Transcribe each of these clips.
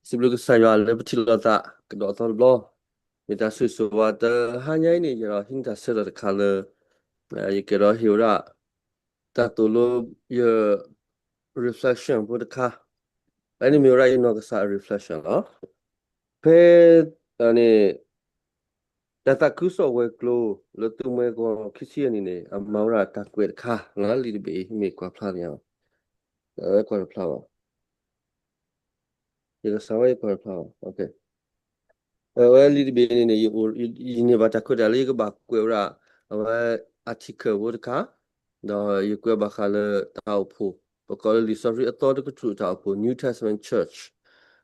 စံးဘျုးကစၢ်ယွၤလၢပထံၣ်လိာ်သးကဒီးအသီတဘျီ, မ့ၢ်တၢ်ဆိၣ်ဂ့ၤဆိၣ်ဝါ တဟါညါအံၤန့ၣ် ယဒီးဟံးန့ၢ်တၢ်ဆၢထၢၣ်တခါလၢ ယကဒီးဟ့ၣ်ဝဲဒၣ် တၢ်သိၣ်လိယ reflection ဖိတခါ, အန့ၣ်မ့ၢ်ဝဲဒၣ်ယနီၢ်ကစၢ်အ reflection လီၤ. ဖဲန့ၣ် တၢ်သးခုကစီၣ်ဝဲၤကျိၤလၢသုးမွဲကီၢ်ခံဆံယဲၢ်နံၣ်န့ၣ် အမၤဝဲဒၣ်တၢ်ကွဲးတခါ, လံာ်တဘ့ၣ်အံၤ မ့ၢ်ကွၢ်ဖျါသ့ၣ်ညါဘၣ်, ကွၢ်တဖျါဘၣ်, ယကစၢ်ဝဲယကွၢ်တဖျါဘၣ်, အဝဲလံာ်တဘ့ၣ်န့ၣ်န့ၣ် ယန့ၢ်ဘၣ်တၢ်ခွဲးတၢ်ယာ်လၢယကဘၣ်ကွဲးဝဲဒၣ် အဝဲ article ဖိတခါ, ဒီးယကွဲးဘၣ်ဃးလၢတၢ်အိၣ်ဖှိၣ်, ပကိးလၢလံာ်စီဆှံအသီတကတြူၢ်တၢ်အိၣ်ဖှိၣ် New Testament Church,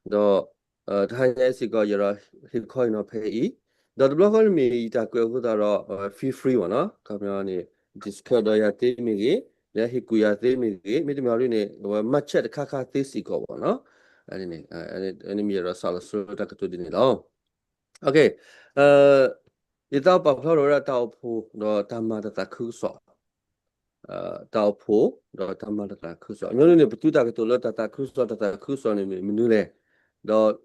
ဒီး တဟါညါအံၤစ့ၢ်ကီး ယဒီးဟ့ၣ်ခီအံၤနီၤဖဲအံၤ, ဒီးတဘျီဃီန့ၣ်မ့ၢ်ယတၢ်ကွဲးအဃိသတးဒီး feel free မ့ၢ်နီၤ, ခီပညီန့ၣ် discuss ဒီးယၤသ့မ့ၢ်ဂ့ၤ, ဒီးဟ့ၣ်ကူၣ်ယၤသ့မ့ၢ်ဂ့ၤ, မ့တမ့ၢ်ဒ်န့ၣ် အဝဲမၤဆဲးတခါခါသ့စ့ၢ်ကီးမ့ၢ်နီၤ, န့ၣ်မ့ၢ်ယဒီးစးလီၤဆှၢတၢ်ကတိၤဒ်န့ၣ်လီၤ. ယသးပာ်ဖျါထီၣ်ဝဲဒၣ်တၢ်အိၣ်ဖှိၣ်ဒီးတၢ်မၤတၢ်သးခုကစီၣ် တၢ်အိၣ်ဖှိၣ်ဒီးတၢ်မၤတၢ်သးခုကစီၣ်, အညီနုၢ်န့ၣ် ပသုတၢ်ကတိၤလၢတၢ်သးခုကစီၣ် တၢ်သးခုကစီၣ်န့ၣ်မ့ၢ်မနုၤလဲၣ်, ဒီး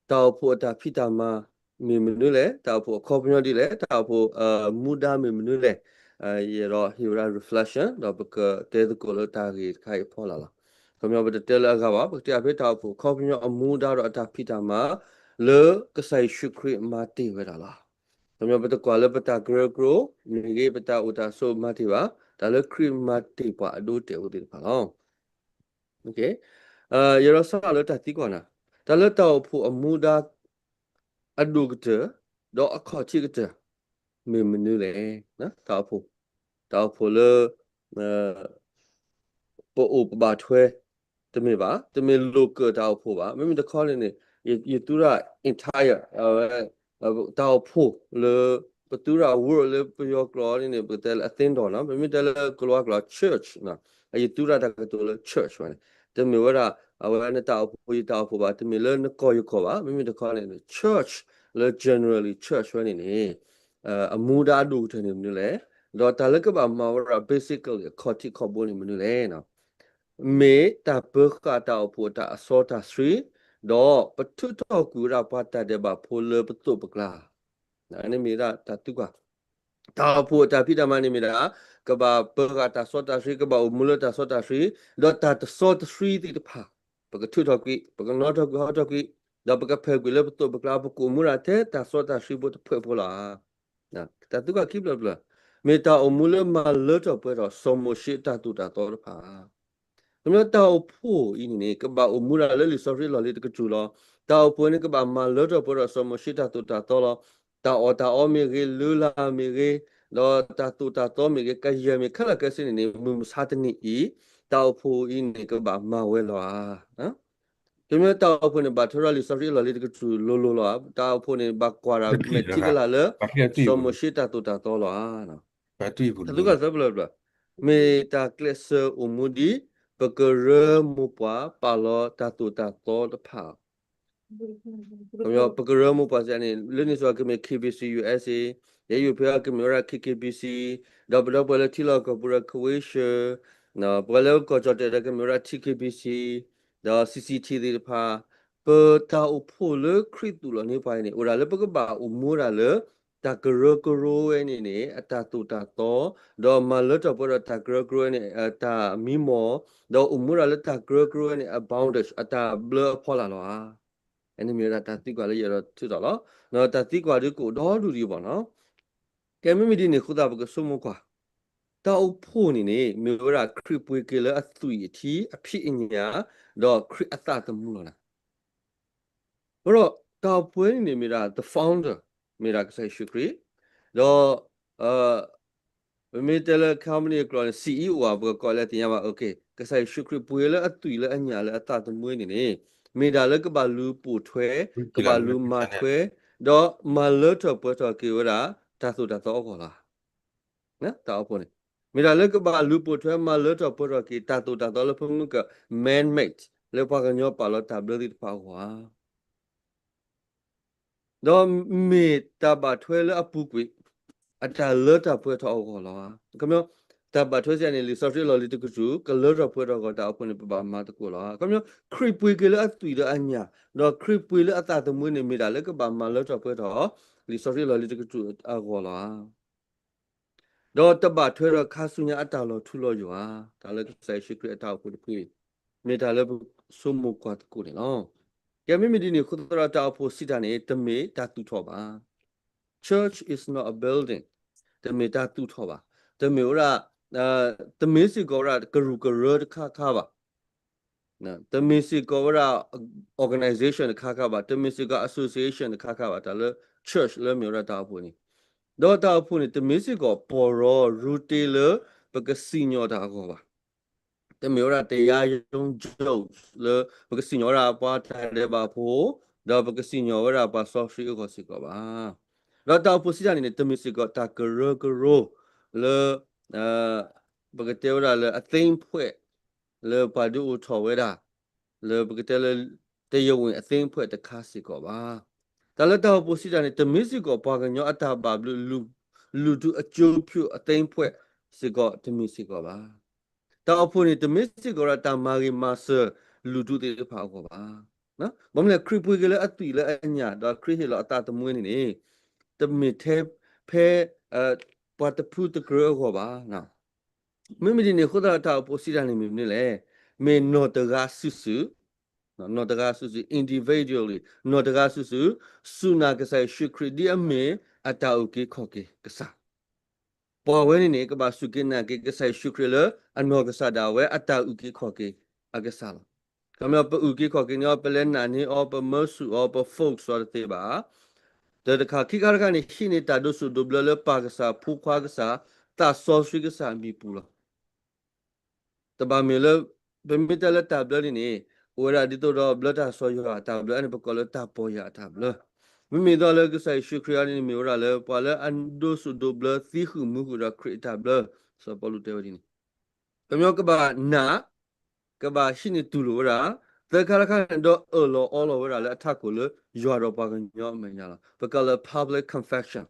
တၢ်အိၣ်ဖှိၣ်အတၢ်ဖံးတၢ်မၤမ့ၢ်မနုၤလဲၣ်, တၢ်အိၣ်ဖှိၣ်အခီပညီဒ်လဲၣ်, တၢ်အိၣ်ဖှိၣ်မူဒါမ့ၢ်မနုၤလဲၣ်, ယအဲၣ်ဒိးဟ့ၣ်ဝဲဒၣ် reflection ဒီးပကတဲသကိးလၢတၢ်ဂ့ၢ်တခါအံၤအဖီလာ်လီၤ. ခီပညီပတတဲလၢအဂၤဘၣ်, ပကတဲအဖဲတၢ်အိၣ်ဖှိၣ်အခီပညီအမူဒါဒီးအတၢ်ဖံးတၢ်မၤ လၢကစၢ်ယ့ၣ်ၡူးခရံာ်မၤတ့ၢ်ဝဲဒၣ်လီၤ. ခီပညီပတကွၢ်လၢပတၢ်ကရၢကရိမ့ၢ်ဂ့ၤ, ပတၢ်အိၣ်တၢ်ဆိးမၤတ့ၢ်ဘၣ်, တၢ်လၢခရံာ်မၤတ့ၢ်ပှၤအဒိအတဲာ်အိၣ်သ့ၣ်တဖၣ်လီၤ. ယအဲၣ်ဒိးစးလၢတၢ်သံကွၢ်နၤ, တၢ်လၢတၢ်အိၣ်ဖှိၣ်အမူဒါအဒိၣ်ကတၢၢ် ဒီးအခီၣ်ထံးကတၢၢ် မ့ၢ်မနုၤလဲၣ်. တၢ်အိၣ်ဖှိၣ်, တၢ်အိၣ်ဖှိၣ်လၢ ပအိၣ်ပဘၣ်ထွဲ တမ့ၢ်ဘၣ်, တမ့ၢ် local တၢ်အိၣ်ဖှိၣ်ဘၣ်. မ့မ့ၢ်တခီန့ၣ်န့ၣ် ယသူရၣ် entire အဝဲ တၢ်အိၣ်ဖှိၣ်လၢ ပသူရၣ် word လၢပယီၤကျိာ်န့ၣ်န့ၣ် ပကတဲလၢအသင်းတော်နီၤ, ပမ့ၢ်တဲလၢကလၤဝါကျိာ် church, ယသူရၣ်တၢ်ကတိၤလၢ church ဝဲန့ၣ် တမ့ၢ်ဝဲဒၣ် အဝဲနတၢ်အိၣ်ဖှိၣ်ယတၢ်အိၣ်ဖှိၣ်ဘၣ်, တမ့ၢ်လၢနကီၢ်ယကီၢ်ဘၣ်. မ့မ့ၢ်တခီန့ၣ်န့ၣ် church လၢ generally church ဝဲန့ၣ်န့ၣ် အမူဒါအဒိၣ်ကတၢၢ်န့ၣ်မနုၤလဲၣ်, ဒီးတၢ်လၢကဘၣ်မၤဝဲဒၣ် basically အခီၣ်ထံးခီၣ်ဘိန့ၣ်မနုၤလဲၣ်. မ့ၢ်တၢ်ပၢဃာ်တၢ်အိၣ်ဖှိၣ်အတၢ်အစီတၢ်ဆှံ, ဒီးပထုးထီၣ်ကွံာ်ဝဲဒၣ်ပှၤတၢ်ဒဲးဘးဖိလၢပသိးပကျါ, န့ၣ်မ့ၢ်ဒၣ်တၢ်သံကွၢ်. တၢ်အိၣ်ဖှိၣ်အတၢ်ဖံးတၢ်မၤန့ၣ်မ့ၢ်ဒၣ် ကဘၣ်ပၢဃာ်တၢ်စီတၢ်ဆှံ, ကဘၣ်အိၣ်မူလၢတၢ်စီတၢ်ဆှံ, ဒီးတၢ်တစီတဆှံသ့ၣ်တဖၣ် ပကထုးထီၣ်ကွံာ်, ပကနီထီၣ်ကွံာ်ဟီထီၣ်ကွံာ်, ဒီးပကဖဲးကွံာ်လၢပသိးပကျါ, ပကအိၣ်မူဒၣ်ထဲတၢ်စီတၢ်ဆှံဖိတဖျၢၣ်ဖိလီၤ. တၢ်သံကွၢ်ခံဖျၢၣ်တဖျၢၣ်, မ့ၢ်တၢ်အိၣ်မူလၢမၤလၢထီၣ်ပှဲၤထီၣ် စီၤမိၤၡ့တၢ်သိၣ်တၢ်သီတဖၣ်. ခီပညီတၢ်အိၣ်ဖှိၣ်အံၤန့ၣ်န့ၣ် ကဘၣ်အိၣ်မူဒၣ်လၢလံာ်စီဆှံလီၢ်လံၤတကတြူၢ်လီၤ. တၢ်အိၣ်ဖှိၣ်န့ၣ် ကဘၣ်မၤလၢထီၣ်ပှဲၤထီၣ်စီၤမိၤၡ့တၢ်သိၣ်တၢ်သီလီၤ. တၢ်အီၣ်တၢ်အီမ့ၢ်ဂ့ၤ, လုၢ်လၢ်မ့ၢ်ဂ့ၤ, ဒီးတၢ်သိၣ်တၢ်သီမ့ၢ်ဂ့ၤ, ကယဲၢ်မ့ၢ်ခဲလၢာ်ခဲဆ့န့ၣ်န့ၣ် မုၢ်မဆါတနံၤအံၤ တၢ်အိၣ်ဖှိၣ်အံၤန့ၣ် ကဘၣ်မၤဝဲလီၤဧါ. ခီပညီတၢ်အိၣ်ဖှိၣ်န့ၣ် ဘၣ်ထွဲဒီးလံာ်စီဆှံအလီၢ်လံၤတကတြူၢ်လိၤလိၤလီၤဧါ. တၢ်အိၣ်ဖှိၣ်န့ၣ် ဘၣ်ကွၢ်တၢ်မဲာ်ထံကလၤလၢ စီၤမိၤၡ့တၢ်သိၣ်တၢ်သီလီၤဧါ. တၢ်သံကွၢ်သၢဖျၢၣ်တဖျၢၣ်, မ့ၢ်တၢ်ကျဲးစၢးအိၣ်မူဒ် ပကရၢမိၢ်ပှၢ်ပာ်လီၤတၢ်သိၣ်တၢ်သီတဖၣ် ပကရၢမိၢ်ပှၢ်စ့ၢ်န့ၣ် လၢန့ၣ်စ့ၢ်ကီးကမ့ၢ် K B C U S A, ယဲယိၤဖဲအကမ့ၢ်ဝဲဒၣ် K K B C, ဒီးပဒီပုၢ်ဝဲၢ်လၢထံလီၢ်ကီၢ်ပူၤဒီး Kawesha, ပှၤလၢကီၢ်ကၠီၣ်တဲာ်ဒီးကမ့ၢ်ဝဲဒၣ် T K B C, ဒီး C C T သ့ၣ်တဖၣ်, ပတၢ်အိၣ်ဖှိၣ်လၢခရံာ်သူၣ်လီၤန့ၢ်ပှၤအံၤန့ၣ် အိၣ်ဒၣ်လၢပကဘၣ်အိၣ်မူဒၣ်လၢ တၢ်ကရၢကရိဝဲန့ၣ်န့ၣ် အတၢ်သိၣ်တၢ်သီ, ဒီးမၤလၢထီၣ်ပှဲၤဒီးတၢ်ကရၢကရိဝဲန့ၣ် အတၢ်မံမီၢ်, ဒီးအိၣ်မူဒၣ်လၢတၢ်ကရၢကရိဝဲန့ၣ် အ boundage အတၢ်ဘျၢအဖီလာ်လီၤဧါ. အန့ၣ်မ့ၢ်ဝဲဒၣ်တၢ်သံကွၢ်လၢယအဲၣ်ဒိးထုးထီၣ်လီၤ. တၢ်သံကွၢ်ဒုးကအိၣ်ဒီဒူၣ်ဒံးဘၣ်နီၤ. ကဲမ့မ့ၢ်ဒ်န့ၣ်အဃိသတး ပကဆိကမိၣ်ကွၢ်, တၢ်အိၣ်ဖှိၣ်န့ၣ်န့ၣ် မ့ၢ်ဝဲဒၣ်ခရံာ်ပှ့ၤက့ၤလၢအသွံၣ်အထံအဖံးအညၣ်, ဒီးခရံာ်အသးသမူလီၤနၤ. အဃိဒီးတၢ်အိၣ်ဖှိၣ်န့ၣ်န့ၣ်မ့ၢ်ဒၣ် the founder မ့ၢ်ဒၣ်ကစၢ်ယ့ၣ်ၡူးခရံာ်, ဒီး ပမ့ၢ်တဲလၢ company အကျိာ်န့ၣ် C E O ဧါ ပကကိးလၢသ့ၣ်ညါဘၣ်, ကစၢ်ယ့ၣ်ၡူးခရံာ်ပှ့ၤလၢအသွံၣ်လၢအညၣ်လၢအသးသမူန့ၣ်န့ၣ် မ့ၢ်ဒၣ်လၢကဘၣ်လူၤပိာ်ထွဲ, ကဘၣ်လူၤမၤထွဲ, ဒီးမၤလၢထီၣ်ပှဲၤထီၣ်က့ၤဝဲဒၣ် တၢ်သိၣ်တၢ်သီအဂီၢ်လီၤ. တၢ်အိၣ်ဖှိၣ်န့ၣ် မ့ၢ်ဒၣ်လၢကဘၣ်လူၤပိာ်ထွဲမၤလၢထီၣ်ပှဲၤထီၣ်က့ၤ တၢ်သိၣ်တၢ်သီလၢပမုၢ်က man-made လၢပှၤကညီပာ်လီၤတၢ်ဘျၢသ့ၣ်တဖၣ်အဂီၢ်ဧါ. ဒီးမ့ၢ်တၢ်ဘၣ်ထွဲလၢအပူၤကွံာ် အတၢ်လၢတၢ်ပှဲၤထီၣ်အဂီၢ်လီၤဧါ. ခီပညီ တၢ်ဘၣ်ထွဲစံးန့ၣ် လံာ်စီဆှံအလီၢ်လံၤတကတြူၢ် ကလၢထီၣ်ပှဲၤထီၣ်အဂီၢ် တၢ်အိၣ်ဖှိၣ်န့ၣ် ပဘၣ်မၤသကိးလီၤ. ခီပညီ ခရံာ်ပှ့ၤက့ၤလၢအသွံၣ်ဒီးအညၣ် ဒီးခရံာ်ပှ့ၤလၢအသးသမူန့ၣ် မ့ၢ်တၢ်လၢကဘၣ်မၤလၢထီၣ်ပှဲၤထီၣ် လံာ်စီဆှံအလီၢ်လံၤတကတြူၢ်အဂီၢ်လီၤဧါ. ဒီးတဘၣ်ထွဲဒီးခါဆူညါအတၢ်လီၤထူလီၤယိာ်ဧါ. တၢ်လၢကစၢ်ယ့ၣ်ၡူးခရံာ်အတၢ်အိၣ်ဖှိၣ်တဖုအံၤ မ့ၢ်တၢ်လၢပဆိကမိၣ်ကွၢ်သကိးန့ၣ်လီၤ. ကဲ မ့မ့ၢ်ဒ်န့ၣ်အဃိသတးဒီး တၢ်အိၣ်ဖှိၣ်စံးတၢ်န့ၣ် တမ့ၢ်တၢ်သူၣ်ထီၣ်ဘၣ်. Church is not a building. တမ့ၢ်တၢ်သူၣ်ထီၣ်ဘၣ်. တမ့ၢ်ဝဲဒၣ် တမ့ၢ်စ့ၢ်ကီးဝဲဒၣ်ကရူၢ်ကရၢတခါခါဘၣ်. တမ့ၢ်စ့ၢ်ကီးဝဲဒၣ် organization တခါခါဘၣ်. တမ့ၢ်စ့ၢ်ကီး association တခါခါဘၣ်. တၢ်လၢ church လၢမ့ၢ်ဝဲဒၣ်တၢ်အိၣ်ဖှိၣ်န့ၣ်, ဒီးတၢ်အိၣ်ဖှိၣ်န့ၣ် တမ့ၢ်စ့ၢ်ကီး ပီၢ်ရီ ရူတ့လၢပကစံၣ်ညီၣ်တၢ်အဂီၢ်ဘၣ်. တမ့ၢ်ဝဲဒၣ် တရားရုံးချုပ် လၢပကစံၣ်ညီၣ်ဝဲဒၣ်ပှၤတၢ်ဒဲးဘးဖိ, ဒီးပကစံၣ်ညီၣ်ဝဲဒၣ်ပှၤစီဆှံအဂီၢ်စ့ၢ်ကီးဘၣ်. ဒီးတၢ်အိၣ်ဖှိၣ်စံးတၢ်န့ၣ်န့ၣ် တမ့ၢ်စ့ၢ်ကီးတၢ်ကရၢကရိလၢ ပကတဲဝဲဒၣ်လၢအသ့ၣ်ဖှဲး လၢပှၤဒုးအိၣ်ထီၣ်ဝဲဒၣ် လၢပကတဲလၢ တရားဝင်အသ့ၣ်ဖှဲးတခါစ့ၢ်ကီးဘၣ်. တၢ်လၢတၢ်အိၣ်ဖှိၣ်စံးတၢ်န့ၣ် တမ့ၢ်စ့ၢ်ကီးပှၤကညီအတၢ်ဘၣ်ဘျုး လူၤထူအကၠိဖၠိအသ့ၣ်ဖှဲးစ့ၢ်ကီး တမ့ၢ်စ့ၢ်ကီးဘၣ်. တၢ်အိၣ်ဖှိၣ်န့ၣ် တမ့ၢ်စ့ၢ်ကီးဝဲဒၣ်တၢ်မၤဂ့ၤမၤစၢၤ လူၤထူသ့ၣ်တဖၣ်အဂီၢ်ဘၣ်. ဘၣ်မနုၤလဲၣ် ခရံာ်ပှ့ၤက့ၤလၢအသွံၣ်လၢအညၣ် ဒီးခရံာ်ဟ့ၣ်လီၤအသးသမူန့ၣ်န့ၣ် တမ့ၢ်ထဲဖဲ ပှၤတဖုတကြၢးအဂီၢ်ဘၣ်. မ့မ့ၢ်ဒ်န့ၣ်အဃိသတးဒီး တၢ်အိၣ်ဖှိၣ်စံးတၢ်န့ၣ်မ့ၢ်မနုၤလဲၣ်, မ့ၢ်နီၢ်တဂၤစုာ်စုာ်, နီၢ်တဂၤစုာ်စုာ် individually နီၢ်တဂၤစုာ်စုာ် စူၢ်နာ်ကစၢ်ယ့ၣ်ၡူးခရံာ်ဒ်အမ့ၢ်အတၢ်အုၣ်က့ၤခီၣ်က့ၤကစၢ် ပှၤဝဲန့ၣ်န့ၣ် ကဘၣ်စူၢ်က့ၤနာ်က့ၤကစၢ်ယ့ၣ်ၡူးခရံာ်လၢအနီၢ်ကစၢ်ဒၣ်ဝဲအတၢ်အုၣ်က့ၤခီၣ်က့ၤအကစၢ်လီၤ. ခီပညီ ပအုၣ်က့ၤခီၣ်က့ၤန့ၢ်အီၤ ပလဲၤနာ်န့ၢ်အီၤ ပမၢဆူၣ်အီၤ ပ focus အီၤတသ့ဘၣ်. တၢ်တခါ ခံခါတခါန့ၣ် ဟံးန့ၢ်တၢ်ဒိးဆူၣ်ဒိးဘျၢလၢပၢ်ကစၢ် ဖိခွါကစၢ် သးစီဆှံကစၢ်အမံၤပူၤလီၤ. တဘၣ်မ့ၢ်လၢ ပမ့ၢ်တဲလၢတၢ်ဘျၢန့ၣ်န့ၣ် အိၣ်ဝဲဒၣ်ဒ်သိးဒီးဘျၢတၢ်စီၤယိၤဟၣ်အတၢ်ဘျၢ အန့ၣ်ပကိးလၢတၢ်ပီၢ်ယၢ်အတၢ်ဘျၢ. မ့မ့ၢ်သိးလၢကစၢ်ယ့ၣ်ၡူးခရံာ်အန့ၣ်မ့ၢ်ဝဲဒၣ်လၢ ပှၤလၢအဒိးဆူၣ်ဒိးဘျၢသံဃုာ်မူဃုာ်ဒီးခရံာ်အတၢ်ဘျၢ, စီၤပီလူးတဲဝဲဒ်န့ၣ်. ခီပညီကဘၣ်နာ်, ကဘၣ်ဟံးန့ၢ်တူၢ်လိာ်ဝဲဒၣ်, သၢခါတခါန့ၣ်ဒီးအၢၣ်လီၤအီလီၤဝဲဒၣ်လၢအထးခိၣ်လၢယွၤဒီးပှၤကညီအမဲာ်ညါလီၤ. ပကိးလၢ public confession.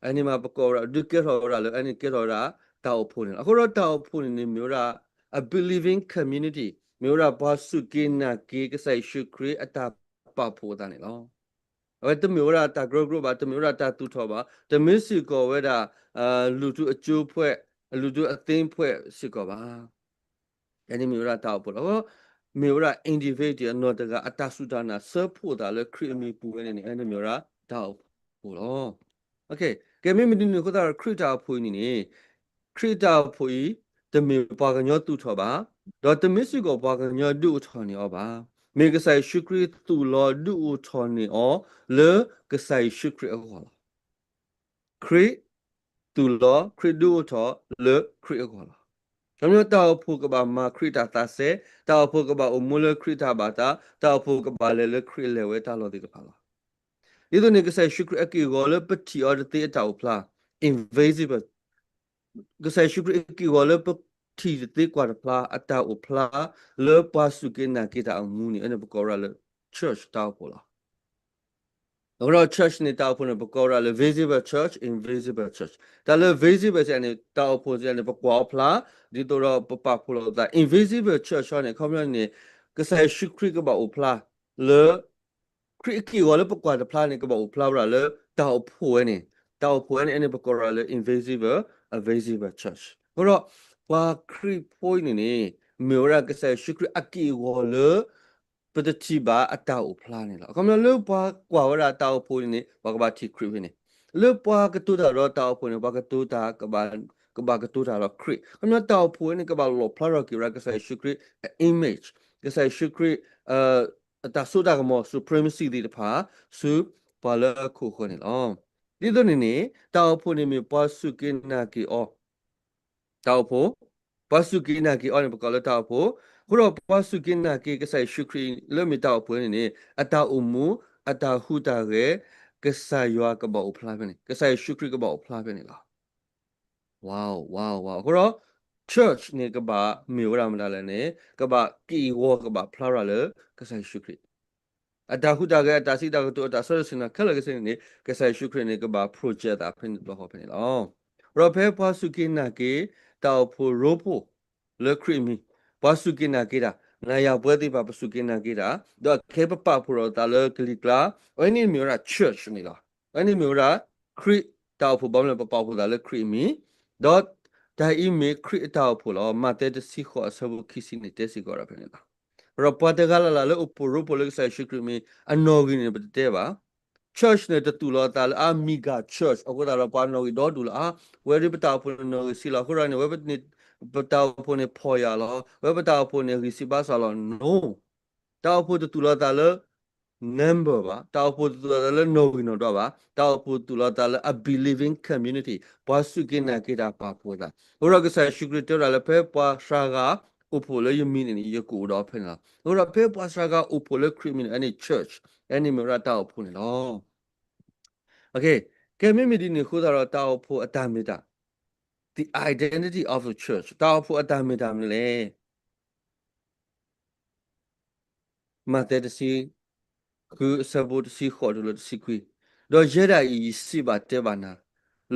အန့ၣ်မးပကိးဝဲဒၣ် ဒုးကဲထီၣ်ဝဲဒၣ်လၢ အန့ၣ်ကဲထီၣ်ဝဲဒၣ်တၢ်အိၣ်ဖှိၣ်န့ၣ်လီၤ. အဃိဒီးတၢ်အိၣ်ဖှိၣ်န့ၣ်န့ၣ်မ့ၢ်ဝဲဒၣ် a believing community မ့ၢ်ဝဲဒၣ်ပှၤစူၢ်က့ၤနာ်က့ၤကစၢ်ယ့ၣ်ၡူးခရံာ်အတၢ်ပာ်ဖှိၣ်အသးန့ၣ်လီၤ. အဝဲတမ့ၢ်ဝဲဒၣ်တၢ်ကရၢကရိဘၣ်, တမ့ၢ်ဝဲဒၣ်တၢ်သူၣ်ထီၣ်ဘၣ်, တမ့ၢ်စ့ၢ်ကီးဝဲဒၣ် လူၤထူအကၠိဖှဲး, လူၤထူအသ့ၣ်ဖှဲးစ့ၢ်ကီးဘၣ်. အန့ၣ်မ့ၢ်ဝဲဒၣ်တၢ်အိၣ်ဖှိၣ်လီၤ. မ့ၢ်ဝဲဒၣ် individual အနီၢ်တဂၤအတၢ်စူၢ်တၢ်နာ် ဆၢဖှိၣ်သးလၢခရံာ်အမံၤပူၤဝဲန့ၣ်န့ၣ် အန့ၣ်မ့ၢ်ဝဲဒၣ်တၢ်အိၣ်ဖှိၣ်လီၤ. ကဲ မ့မ့ၢ်ဒ်န့ၣ်အဃိသတးဒီး ခရံာ်တၢ်အိၣ်ဖှိၣ်အံၤန့ၣ်န့ၣ် ခရံာ်တၢ်အိၣ်ဖှိၣ်အံၤ တမ့ၢ်ပှၤကညီသူၣ်ထီၣ်ဘၣ်, ဒီးတမ့ၢ်စ့ၢ်ကီးပှၤကညီဒုးအိၣ်ထီၣ်န့ၢ်အီၤဘၣ်. မ့ၢ်ကစၢ်ယ့ၣ်ၡူးခရံာ်သူၣ်လီၤဒုးအိၣ်ထီၣ်န့ၢ်အီၤလၢကစၢ်ယ့ၣ်ၡူးခရံာ်အဂီၢ်လီၤ. ခရံာ်သူၣ်လီၤ ခရံာ်ဒုးအိၣ်ထီၣ်လၢခရံာ်အဂီၢ်လီၤ. ခီပညီတၢ်အိၣ်ဖှိၣ်ကဘၣ်မၤခရံာ်တၢ်သးစဲ, တၢ်အိၣ်ဖှိၣ်ကဘၣ်အိၣ်မူလၢခရံာ်တၢ်ဘၣ်သး, တၢ်အိၣ်ဖှိၣ်ကဘၣ်လဲၤလၢခရံာ်လဲၤဝဲတၢ်လီၢ်သ့ၣ်တဖၣ်လီၤ. ဒ်သိးန့ၣ် ကစၢ်ယ့ၣ်ၡူးခရံာ်အက့ၢ်အဂီၤလၢပထံၣ်အီၤတသ့အတၢ်အိၣ်ဖျါ invisible ကစၢ်ယ့ၣ်ၡူးခရံာ်အက့ၢ်အဂီၤလၢပထံၣ်တသ့ကွၢ်တဖျါအတၢ်အိၣ်ဖျါ လၢပှၤစူၢ်က့ၤနာ်က့ၤတၢ်အမူန့ၣ် အန့ၣ်ပကိးဝဲဒၣ်လၢ church တၢ်အိၣ်ဖှိၣ်လီၤ. အဃိဒီး church န့ၣ်တၢ်အိၣ်ဖှိၣ်န့ၣ် ပကိးဝဲဒၣ်လၢ visible church, invisible church. တၢ်လၢ visible church န့ၣ် တၢ်အိၣ်ဖှိၣ်စ့ၢ်န့ၣ် ပကွၢ်အီၤဖျါ ဒ်သိးဒီးပပာ်ဖှိၣ်လိာ်သး invisible church န့ၣ် ခီပညီန့ၣ် ကစၢ်ယ့ၣ်ၡူးခရံာ်ကဘၣ်အိၣ်ဖျါ လၢ ခရံာ်အက့ၢ်အဂီၤလၢပကွၢ်တဖျါန့ၣ် ကဘၣ်အိၣ်ဖျါဝဲဒၣ်လၢတၢ်အိၣ်ဖှိၣ်ဝဲန့ၣ်, တၢ်အိၣ်ဖှိၣ်ဝဲန့ၣ် အန့ၣ်ပကိးဝဲဒၣ်လၢ invisible, a visible church. အဃိဒီး ပှၤခရံာ်ဖိအံၤန့ၣ်န့ၣ် မ့ၢ်ဝဲဒၣ်ကစၢ်ယ့ၣ်ၡူးခရံာ်အက့ၢ်အဂီၤလၢ ပတထံၣ်ဘၣ်အတၢ်အိၣ်ဖျါန့ၣ်လီၤ. အခီပညီလၢပှၤကွၢ်ဝဲဒၣ်တၢ်အိၣ်ဖှိၣ်န့ၣ်န့ၣ် ပှၤကဘၣ်ထံၣ်ခရံာ်ဖဲန့ၣ်, လၢပှၤကတိၤတၢ်ဒီးတၢ်အိၣ်ဖှိၣ်န့ၣ် ပှၤကတိၤတၢ် ကဘၣ်ကတိၤတၢ်ဒီးခရံာ်. အခီပညီတၢ်အိၣ်ဖှိၣ်ဝဲန့ၣ် ကဘၣ်လီၣ်ဖျါထီၣ်က့ၤဝဲဒၣ်ကစၢ်ယ့ၣ်ၡူးခရံာ်အ image, ကစၢ်ယ့ၣ်ၡူးခရံာ် အတၢ်စိတၢ်ကမီၤ supremacy သ့ၣ်တဖၣ် ဆူပှၤလၢအခိၣ်ဃၢၤန့ၣ်လီၤ. ဒ်သိးန့ၣ်န့ၣ် တၢ်အိၣ်ဖှိၣ်န့ၣ်မ့ၢ်ပှၤစူၢ်က့ၤနာ်က့ၤအီၤ တၢ်အိၣ်ဖှိၣ်, ပှၤစူၢ်က့ၤနာ်က့ၤအီၤန့ၣ် ပကိးလၢတၢ်အိၣ်ဖှိၣ်. အဃိဒီးပှၤစူၢ်က့ၤနာ်က့ၤကစၢ်ယ့ၣ်ၡူးခရံာ်လၢမ့ၢ်တၢ်အိၣ်ဖှိၣ်န့ၣ်န့ၣ် အတၢ်အိၣ်မူ အတၢ်ဟူးတၢ်ဂဲၤ ကစၢ်ယွၤကဘၣ်အိၣ်ဖျါဖဲန့ၣ်, ကစၢ်ယ့ၣ်ၡူးခရံာ်ကဘၣ်အိၣ်ဖျါဖဲန့ၣ်လီၤ. ဝါဝါဝါ အဃိဒီး church န့ၣ် ကဘၣ်မ့ၢ်ဝဲဒၣ်မတၤလဲၣ်န့ၣ် ကဘၣ်က့ၢ်အဂီၤကဘၣ်ဖျါရၤလၢကစၢ်ယ့ၣ်ၡူးခရံာ် အတၢ်ဟူးတၢ်ဂဲၤ အတၢ်စံးတၢ်ကတိၤ အတၢ်ဆီၣ်ထွဲဆ့ၣ်နီၤခဲလၢာ်ခဲဆ့န့ၣ်န့ၣ် ကစၢ်ယ့ၣ်ၡူးခရံာ်န့ၣ် ကဘၣ် project အသးဖဲန့ၣ်တဘျီဃီဖဲန့ၣ်လီၤ. ဒီးဖဲပှၤစူၢ်က့ၤနာ်က့ၤ တၢ်အိၣ်ဖှိၣ်ရိဖှိၣ်လၢခရံာ်အမံၤ, ပှၤစူၢ်က့ၤနာ်က့ၤတၢ်, နၤယၤပဝဲသ့ၣ်တဖၣ် ပစူၢ်က့ၤနာ်က့ၤတၢ်, ဒီးခဲအံၤပပာ်ဖှိၣ်ထီၣ်သးလၢကလံၤကျါ, အဝဲန့ၣ်မ့ၢ်ဝဲဒၣ် church န့ၣ်လီၤ. အဝဲန့ၣ်မ့ၢ်ဝဲဒၣ် ခရံာ်တၢ်အိၣ်ဖှိၣ် ဘၣ်မနုၤလဲၣ် ပပာ်ဖှိၣ်သးလၢခရံာ်အမံၤ, ဒီးတၢ်အံၤမ့ၢ်ခရံာ်အတၢ်အိၣ်ဖှိၣ်လီၤ. မးသဲတဆံဃိးအဆၢဖိခံဆံန့ၣ် တဲစ့ၢ်ကီးဒၣ်ဖဲန့ၣ်လီၤ. ဒီးပှၤတဂၤလၢ်လၢ်လၢအိၣ်ဖှိၣ်ရိဖှိၣ်လၢကစၢ်ယ့ၣ်ၡူးခရံာ်အမံၤ အနီၣ်ဂံၢ်န့ၣ် ပတတဲဘၣ်. church န့ၣ် တသူၣ်လီၤအသးလၢအ mega church အဃိသတးဒီး ပှၤနီၣ်ဂံၢ်ဒီဒူၣ်လၢအါ, ဝဲဒၣ်ပတၢ်အိၣ်ဖှိၣ်န့ၣ်နီၣ်ဂံၢ်ဆံးလီၤ. အဃိသတးန့ၣ် ဝဲပတၢ်အိၣ်ဖှိၣ်န့ၣ်ဖှီၣ်ယာ်လီၤ, ဝဲပတၢ်အိၣ်ဖှိၣ်န့ၣ်ဂံၢ်ဆံးဘါစၢ်လီၤ. No, တၢ်အိၣ်ဖှိၣ်တသူၣ်လီၤသးလၢ number ဘၣ်, တၢ်အိၣ်ဖှိၣ်တသူၣ်လီၤသးလၢနီၣ်ဂံၢ်နီၣ်ဒွးဘၣ်, တၢ်အိၣ်ဖှိၣ်သူၣ်လီၤသးလၢအ believing community ပှၤစူၢ်က့ၤနာ်က့ၤတၢ်ပာ်ဖှိၣ်သး. အဃိဒီးကစၢ်ယ့ၣ်ၡူးခရံာ်တဲဝဲဒၣ်လၢ ဖဲပှၤစှၤဂၤအိၣ်ဖှိၣ်လၢယမံၤန့ၣ်န့ၣ် ယကအိၣ်ဒီးဖဲန့ၣ်လီၤ. အဃိဒီးဖဲပှၤစှၤဂၤအိၣ်ဖှိၣ်လၢခရံာ်အမံၤန့ၣ် အန့ၣ် church, အန့ၣ်မ့ၢ်ဝဲဒၣ်တၢ်အိၣ်ဖှိၣ်န့ၣ်လီၤ. ကဲ မ့မ့ၢ်ဒ်န့ၣ်အဃိသတးဒီး တၢ်အိၣ်ဖှိၣ်အတၢ်မ့ၢ်တၢ်, the identity of the church, တၢ်အိၣ်ဖှိၣ်အတၢ်မ့ၢ်တၢ်မနုၤလဲၣ်. မးသဲတဆံဃုအဆၢဖိတဆံဃိးတုၤလၢတဆံခွံ, ဒီးယဲဒၣ်အံၤ ယစံးဘၣ်တဲဘၣ်နၤ,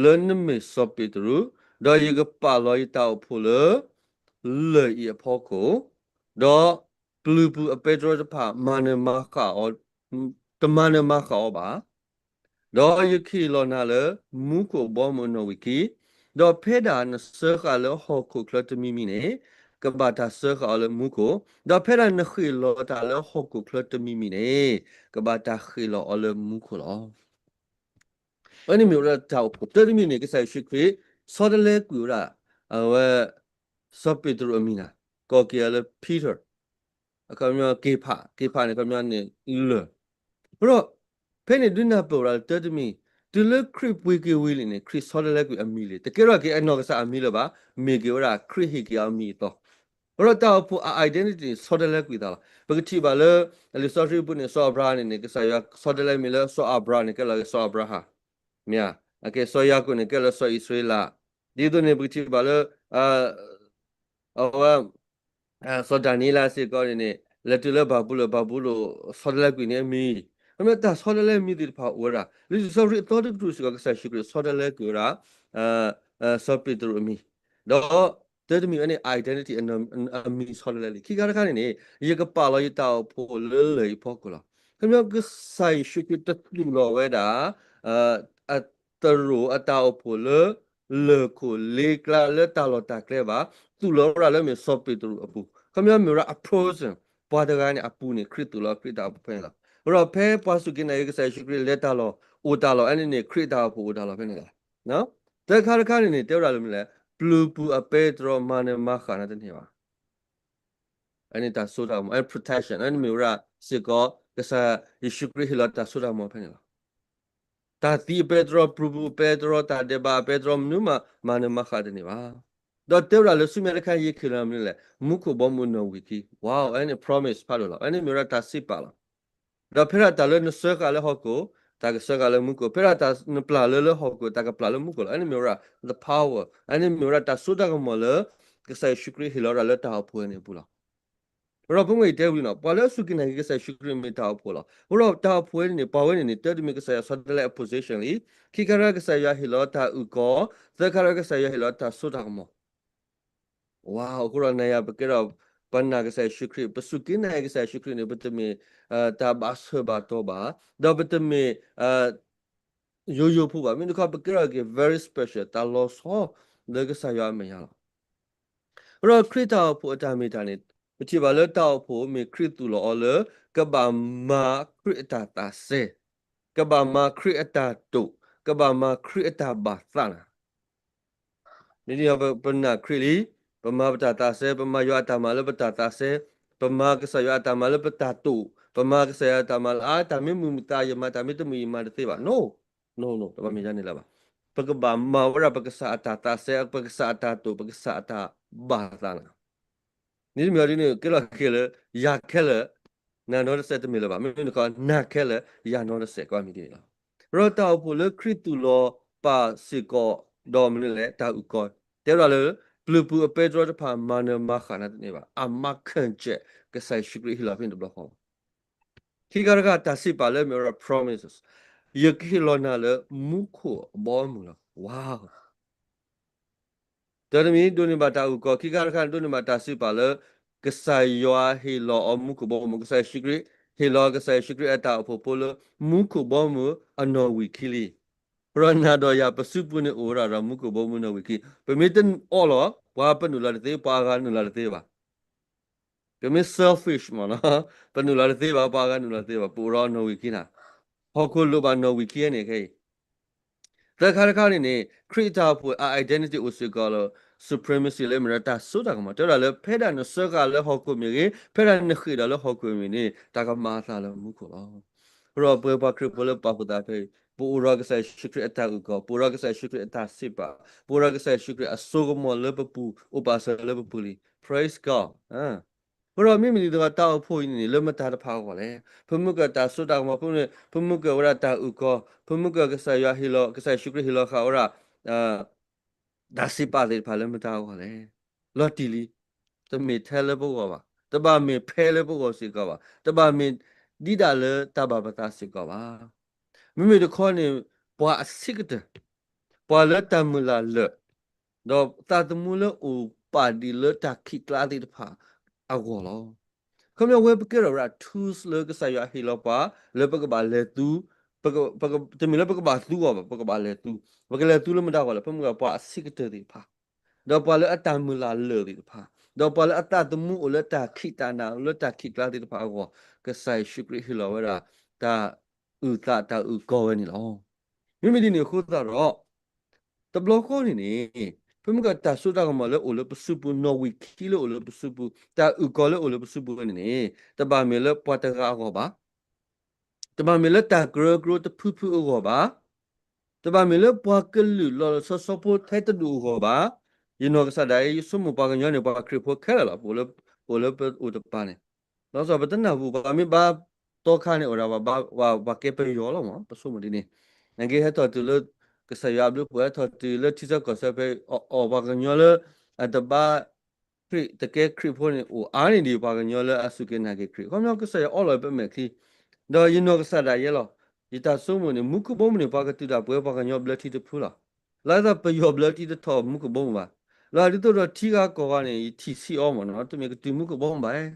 လၢနမ့ၢ်စီၤပ့းတရူး, ဒီးယကပာ်လီၤယတၢ်အိၣ်ဖှိၣ်လၢ လၢၢ်အံၤအဖီခိၣ်, ဒီးပျုၤပူၤအပဲတြီတဖၣ် မၤနၢၤမၤဃၣ်အီၤ, တမၤနၢၤမၤဃၣ်အီၤဘၣ်. ဒီးယကဟ့ၣ်လီၤနၤလၢမူခိၣ်ဘီမုၢ်အနီၣ်ဝံာ်ခံ, ဒီးဖဲဒၣ်နစၢဃာ်လၢဟီၣ်ခိၣ်ချၢတမံၤမံၤန့ၣ်, ကဘၣ်တၢ်စၢဃာ်အီၤလၢမူခိၣ်, ဒီးဖဲဒၣ်နဃ့ၢ်လီၤတၢ်လၢဟီၣ်ခိၣ်ချၢတမံၤမံၤန့ၣ်, ကဘၣ်တၢ်ဃ့ၢ်လီၤအီၤလၢမူခိၣ်လီၤ. အဝဲန့ၣ်မ့ၢ်ဝဲဒၣ်တၢ်အိၣ်ဖှိၣ် တၢ်တမံၤန့ၣ် ကစၢ်ယ့ၣ်ၡူးခရံာ် ဆီတလဲကွံာ်ဝဲဒၣ် အဝဲ စီၤပ့းတရူးအမံၤနၤ, ကိးက့ၤအီၤလၢ Peter, အခီပညီ က့ၤဖး, က့ၤဖးန့ၣ် အခီပညီန့ၣ် လၢၢ်. အဃိဒီး ဖဲန့ၣ်ဒုးနၢ်ပၢၢ်ဝဲဒၣ်လၢတၢ်တမံၤ, တုၤလၢခရံာ်ပှ့ၤက့ၤဝံၤလံန့ၣ် ခရံာ်ဆီတလဲကွံာ်အမံၤလံ. တကဲထီၣ်က့ၤအနီၢ်ကစၢ်အမံၤလၢၤဘၣ်, မ့ၢ်က့ၤဝဲဒၣ်ခရံာ်ဟ့ၣ်က့ၤအီၤအမံၤအသိး. အဃိဒီးတၢ်အိၣ်ဖှိၣ်အ identity န့ၣ် ဆီတလဲကွံာ်သးလီၤ. ပကထံၣ်ဘၣ်လၢ လံာ်စီဆှံပူၤန့ၣ် စီၤအၤဘြၤဟၣ်န့ၣ်န့ၣ် ကစၢ်ယွၤဆီတလဲမံၤလၢစီၤအၤဘြၤဟၣ်န့ၣ် ကဲလီၤက့ၤစီၤအၤဘြၤဟၣ်, မ့ၢ်ဧါ, စီၤယၤကိာ်န့ၣ် ကဲလီၤစီၤအံၣ်စရ့လး, ဒ်သိးန့ၣ် ပကထံၣ်ဘၣ်လၢ အဝဲ စီၤဒၤနံးယ့လးစ့ၢ်ကီးန့ၣ်န့ၣ် လဲၤတုၤလၢဘၤဘူလိၣ်, ဘၤဘူလိၣ်ဆီတလဲကွံာ်န့ၢ်အမံၤ, အမ့ၢ်တၢ်ဆီတလဲမံၤသ့ၣ်တဖၣ်အိၣ်ဝဲဒၣ်. လံာ်စီဆှံအသီတကတြူၢ်စ့ၢ်ကီး ကစၢ်ယ့ၣ်ၡူးခရံာ်ဆီတလဲကွံာ်ဝဲဒၣ် စီၤပ့းတရူးအမံၤ, ဒီးတၢ်တမံၤဝဲန့ၣ် identity အမံၤဆီတလဲလံ. ခံခါတခါန့ၣ်န့ၣ် ယကပာ်လီၤယတၢ်အိၣ်ဖှိၣ်လၢလၢၢ်အံၤအဖီခိၣ်လီၤ. ခီပညီကစၢ်ယ့ၣ်ၡူးခရံာ်တသူၣ်လီၤဝဲဒၣ် အသရိာ်အတၢ်အိၣ်ဖှိၣ်လၢ လၢၢ်ခိၣ်လ့ကျါလၢတၢ်လီၢ်တၢ်ကျဲဘၣ်, သူၣ်လီၤဝဲဒၣ်လၢမ့ၢ်စီၤပ့းတရူးအပူၤ, ခီပညီမ့ၢ်ဝဲဒၣ်အ person, ပှၤတဂၤန့ၣ်အပူၤန့ၣ် ခရံာ်သူၣ်လီၤခရံာ်တၢ်အိၣ်ဖှိၣ်ဖဲန့ၣ်လီၤ. အဃိဒီးဖဲပှၤစူၢ်က့ၤနာ်က့ၤကစၢ်ယ့ၣ်ၡူးခရံာ်လဲၤတၢ်လီၢ် အိၣ်တၢ်လီၢ် အန့ၣ်န့ၣ် ခရံာ်တၢ်အိၣ်ဖှိၣ်အိၣ်တၢ်လီၢ်ဖဲန့ၣ်လီၤ. သၢခါတခါန့ၣ်န့ၣ် တဲဝဲဒၣ်လၢမနုၤလဲၣ်, ပျုၤပူၤအပဲတြီမၤနၢၤမၤဃၣ်နၤတန့ၢ်ဘၣ်. အန့ၣ်တၢ်စိတၢ်ကမီၤ အ protection အန့ၣ်မ့ၢ်ဝဲဒၣ်စ့ၢ်ကီး ကစၢ်ယ့ၣ်ၡူးခရံာ်ဟ့ၣ်လီၤတၢ်စိတၢ်ကမီၤဖဲန့ၣ်လီၤ. တၢ်သံအပဲတြီ, ပျုၤပူၤအပဲတြီ, တၢ်ဒဲးဘးအပဲတြီ, မနုၤမး မၤနၢၤမၤဃၣ်တန့ၢ်ဘၣ်. ဒီးတဲဝဲဒၣ်လၢဆူမဲာ်တခါယကဟ့ၣ်လီၤမနုၤလဲၣ်, မူခိၣ်ဘီမုၢ်အနီၣ်ဝံာ်ခံ, wow, အန့ၣ် promise ဖးဒိၣ်လီၤ. အန့ၣ်မ့ၢ်ဝဲဒၣ်တၢ်စံးပာ်လီၤ. ဒီးဖဲဒၣ်တၢ်လၢနစၢဃာ်လၢဟီၣ်ခိၣ်, တၢ်ကစၢဃာ်လၢမူခိၣ်, ဖဲဒၣ်တၢ်နပျၢ်လၢလၢဟီၣ်ခိၣ်, တၢ်ကပျၢ်လၢမူခိၣ်လီၤ. အန့ၣ်မ့ၢ်ဝဲဒၣ် the power, အန့ၣ်မ့ၢ်ဝဲဒၣ်တၢ်စိတၢ်ကမီၤလၢ ကစၢ်ယ့ၣ်ၡူးခရံာ်ဟ့ၣ်လီၤဝဲဒၣ်လၢတၢ်အိၣ်ဖှိၣ်ဝဲန့ၣ်အပူၤလီၤ. အဃိဒီးဖိမုၣ်အံၤတဲဝံၤလီၤ, ပှၤလၢအစူၢ်က့ၤနာ်က့ၤကစၢ်ယ့ၣ်ၡူးခရံာ်မ့ၢ်တၢ်အိၣ်ဖှိၣ်လီၤ. အဃိဒီးတၢ်အိၣ်ဖှိၣ်ဝဲန့ၣ်န့ၣ် ပှၤဝဲန့ၣ်န့ၣ် တၢ်တမံၤကစၢ်ယွၤဆီတလဲအ position လံ. ခံခါတခါကစၢ်ယွၤဟ့ၣ်လီၤတၢ်အုၣ်ကီၤ, သၢခါတခါကစၢ်ယွၤဟ့ၣ်လီၤတၢ်စိတၢ်ကမီၤ. ဝါ အဃိဒီးနၤယၤပကဲဒီး ပနာ်ကစၢ်ယ့ၣ်ၡူးခရံာ်, ပစူၢ်က့ၤနာ်က့ၤကစၢ်ယ့ၣ်ၡူးခရံာ်န့ၣ် ပတမ့ၢ် တၢ်ဘၣ်ဆၢဘၣ်တီၤဘၣ်, ဒီးပတမ့ၢ် ယိယိဖိဘၣ်. မ့ၢ်တခီ ပကဲထီၣ်က့ၤ very special တၢ်လီၤဆီလၢကစၢ်ယွၤအမဲာ်ညါလီၤ. အဃိဒီးခရံာ်တၢ်အိၣ်ဖှိၣ်အတၢ်မ့ၢ်တၢ်န့ၣ် ပထံၣ်ဘၣ်လၢတၢ်အိၣ်ဖှိၣ်မ့ၢ်ခရံာ်သူၣ်လီၤအီၤလၢ ကဘၣ်မၤခရံာ်အတၢ်သးစဲ, ကဘၣ်မၤခရံာ်အတၢ်တိာ်, ကဘၣ်မၤခရံာ်အတၢ်ဘၣ်သးနၤ ဒ်န့ၣ်ဒီး ပနာ်ခရံာ်လံ, ပမၤပတၢ်သးစဲ, ပမၤယွၤအတၢ်မၤလၢပတၢ်သးစဲ, ပမၤကစၢ်ယွၤအတၢ်မၤလၢပတၢ်တိာ်, ပမၤကစၢ်ယွၤအတၢ်မၤလၢ အါ တၢ်မ့ၢ်မုာ်မုာ်သး ယမၤတၢ်မ့ၢ်တမုာ်ယမၤတသ့ဘၣ်. No, no, no, တဘၣ်မ့ၢ်ဒ်န့ၣ်လၢၤဘၣ်. ပကဘၣ်မၤဝဲဒၣ်ပကစၢ်အတၢ်သးစဲ, ပကစၢ်အတၢ်တိာ်, ပကစၢ်အတၢ်ဘၣ်သးနၤ ဒ်တမံၤအီၤဒ်န့ၣ် ကဲလီၤခဲလၢာ် ယၤခဲလၢာ် နၤနီတစဲးတမ့ၢ်လၢၤဘၣ်. မ့မ့ၢ်တခီ နၤခဲလၢာ် ယၤနီတစဲး ကွၢ်မ့ၢ်ဒ်န့ၣ်လီၤ. ဒီးတၢ်အိၣ်ဖှိၣ်လၢခရံာ်သူၣ်လီၤပာ်စ့ၢ်ကီး ဒီးမနုၤလဲၣ် တၢ်အုၣ်ကီၤ တဲဝဲဒၣ်လၢ ပျုၤပူၤအပဲတြီတဖၣ် မၤနၢၤမၤဃၣ်နၤတန့ၢ်ဘၣ်. အမၤခၢၣ်စဲး ကစၢ်ယ့ၣ်ၡူးခရံာ်ဟ့ၣ်လီၤဖဲန့ၣ်တဘျီဃီလီၤ. ခံခါတခါ တၢ်စံးပာ်လၢမ့ၢ်ဝဲဒၣ် promises ယကဟ့ၣ်လီၤနၤလၢမူခိၣ်အဘီအမုၢ်လီၤ. Wow. တၢ်တမံၤဒိးန့ၢ်ဘၣ်တၢ်အုၣ်ကီၤ, ခံခါတခါန့ၣ် ဒိးန့ၢ်ဘၣ်တၢ်စံးပာ်လၢ ကစၢ်ယွၤဟ့ၣ်လီၤအီၤမူခိၣ်ဘီမုၢ်, ကစၢ်ယ့ၣ်ၡူးခရံာ် ဟ့ၣ်လီၤကစၢ်ယ့ၣ်ၡူးခရံာ်အတၢ်အိၣ်ဖှိၣ်ဖိလၢ မူခိၣ်ဘီမုၢ်အနီၣ်ဝံာ်ခံလံ. ဒီးနၤဒီးယၤပစုပူၤန့ၣ်အိၣ်ဝဲဒၣ်ဒီးမူခိၣ်ဘီမုၢ်နီၣ်ဝံာ်ခံ, ပမ့ၢ်တအီၣ်လီၤ ပှၤပနုာ်လီၤတသ့, ပှၤအဂၤနုာ်လီၤတသ့ဘၣ်. ပမ့ၢ် selfish မ့ၢ်နီၤ, ပနုာ်လီၤတသ့ဘၣ်, ပှၤအဂၤနုာ်လီၤတသ့ဘၣ်, ပအိၣ်ဒီးနီၣ်ဝံာ်ခံနၤ, ဟီၣ်ခိၣ်လိၣ်ဘၣ်နီၣ်ဝံာ်ခံန့ၣ်ခဲအံၤ သၢခါတခါန့ၣ်န့ၣ် ခရံာ်အတၢ်အိၣ်ဖှိၣ်အ identity အိၣ်စ့ၢ်ကီးလၢ supremacy လၢအမ့ၢ်ဒၣ်တၢ်စိတၢ်ကမီၤ, တဲဝဲဒၣ်လၢ ဖဲဒၣ်နစၢဃာ်လၢဟီၣ်ခိၣ်မ့ၢ်ဂ့ၤ, ဖဲဒၣ်နဃ့ၢ်ဒီးလၢဟီၣ်ခိၣ်မ့ၢ်ဂ့ၤန့ၣ် တၢ်ကမၤအသးလၢမူခိၣ်လီၤ. အဃိဒီးပဝဲပှၤခရံာ်ဖိလၢပာ်ဖှိၣ်သးဖဲအံၤ ပအိၣ်ဒီးကစၢ်ယ့ၣ်ၡူးခရံာ်အတၢ်အုၣ်ကီၤ, ပအိၣ်ဒီးကစၢ်ယ့ၣ်ၡူးခရံာ်အတၢ်စံးပာ်, ပအိၣ်ဒီးကစၢ်ယ့ၣ်ၡူးခရံာ်အစိကမီၤလၢပပူၤ, အိၣ်ပာ်စၢၤလၢပပူၤလံ. Praise God. အဃိဒီးမ့မ့ၢ်ဒ်သိးတၢ်အိၣ်ဖှိၣ်အံၤန့ၣ်န့ၣ် လၢမတၤတဖၣ်အဂီၢ်လဲၣ်. ပမုၢ်ကၢၢ်တၢ်စိတၢ်ကမီၤဖိန့ၣ်, ပမုၢ်ကၢၢ်ဝဲဒၣ်တၢ်အုၣ်ကီၤ, ပမုၢ်ကၢၢ်ကစၢ်ယွၤဟ့ၣ်လီၤ, ကစၢ်ယ့ၣ်ၡူးခရံာ်ဟ့ၣ်လီၤဃာ်ဝဲဒၣ် တၢ်စံးပာ်သ့ၣ်တဖၣ်လၢမတၤအဂီၢ်လဲၣ်. လီၤတံၢ်လံ, တမ့ၢ်ထဲလၢပဂီၢ်ဘၣ်, တဘၣ်မ့ၢ်ဖဲလၢပဂီၢ်စ့ၢ်ကီးဘၣ်, တဘၣ်မ့ၢ်ဒ်ဒၣ်လၢတၢ်ဘၣ်ပသးစ့ၢ်ကီးဘၣ်. မ့မ့ၢ်တခီန့ၣ် ပှၤအဆံးကတၢၢ်, ပှၤလၢတၢ်မုၢ်လၢ်လၢာ်, ဒီးသးသမူလၢအိၣ်ပာ်ဒံးလၢတၢ်ခံးကျါသ့ၣ်တဖၣ်အဂီၢ်လီၤ. ခီပညီဝဲပကဲထီၣ်ဝဲဒၣ် tools လၢကစၢ်ယွၤဟ့ၣ်လီၤပှၤ လၢပကဘၣ်လဲၤသူ, ပက, ပက, တမ့ၢ်လၢပကဘၣ်သူအီၤဘၣ်, ပကဘၣ်လဲၤသူ, ပကလဲၤသူလၢမတၤအဂီၢ်လဲၣ်, ပမုၢ်ကၢၢ်ပှၤအဆံးကတၢၢ်သ့ၣ်တဖၣ်, ဒီးပှၤလၢအတၢ်မုၢ်လၢ်လၢာ်သ့ၣ်တဖၣ်, ဒီးပှၤလၢအသးသမူအိၣ်လၢတၢ်ခံးတၢ်နး လၢတၢ်ခံးကျါသ့ၣ်တဖၣ်အဂီၢ်, ကစၢ်ယ့ၣ်ၡူးခရံာ်ဟ့ၣ်လီၤဝဲဒၣ် တၢ်အုၣ်သးတၢ်အုၣ်ကီၤဝဲန့ၣ်လီၤ. မ့မ့ၢ်ဒ်န့ၣ်အဃိသတးဒီး တဘျီဃီန့ၣ်န့ၣ် ပမုၢ်ကၢၢ်တၢ်စိတၢ်ကမီၤလၢအိၣ်လၢပစုပူၤ, နီၣ်ဝံာ်ခံလၢအိၣ်လၢပစုပူၤ, တၢ်အုၣ်ကီၤလၢအိၣ်လၢပစုပူၤဝဲန့ၣ်န့ၣ် တဘၣ်မ့ၢ်လၢပှၤတဂၤအဂီၢ်ဘၣ်, တဘၣ်မ့ၢ်လၢတၢ်ကရၢကရိတဖုဖုအဂီၢ်ဘၣ်, တဘၣ်မ့ၢ်လၢပှၤကလုာ်လီၤလီၤဆီဆီဖိထဲတဒူၣ်အဂီၢ်ဘၣ်. ယနီၢ်ကစၢ်ဒၣ်အံၤ ယဆိကမိၣ်ပှၤကညီန့ၣ် ပှၤခရံာ်ဖိခဲလၢာ်လီၤ, ပအိၣ်လၢပအိၣ်တပၤန့ၣ်, လီၤဆီပတနၢ်ဟူ ပှၤမ့ၢ်ဘါတီခါန့ၣ် အိၣ်ဒၣ်ပှၤဘါ, ပှၤကဲပယီၤလီၤမး, ပဆိကမိၣ်ဒ်န့ၣ်, နက့ဟဲထီၣ်တုၤလၢ ကစၢ်ယွၤအဘျုးအဖှိၣ် ဟဲထီၣ်တုၤလၢထံဆၢကီၢ်ဆၢဖဲအီၤ, ပှၤကညီလၢ အတဘါ ခရံာ်တကဲခရံာ်ဖိန့ၣ် အိၣ်အါန့ၢ်ဒံးပှၤကညီလၢအစူၢ်က့ၤနာ်က့ၤခရံာ်, ခီပညီကစၢ်ယွၤအီလီၤပမဲာ်ချံ, ဒီးယနီၢ်ကစၢ်ဒၣ်ယဲလီၤ. ယတၢ်ဆိကမိၣ်န့ၣ် မူခိၣ်ဘီမုၢ်န့ၣ် ပှၤကတုၤဒၣ်ပဝဲပှၤကညီဘျၢထံတဖုလီၤ. လၢသးပယီၤဘျၢထံတထီၣ်မူခိၣ်ဘီမုၢ်ဘၣ်, လၢဒ်သိးဒီးထံဂၤကီၢ်ဂၤန့ၣ် ယထံၣ်ဆံးအီၤမးနီၤ, တမ့ၢ်ကတုၤမူခိၣ်ဘီမုၢ်ဘၣ်,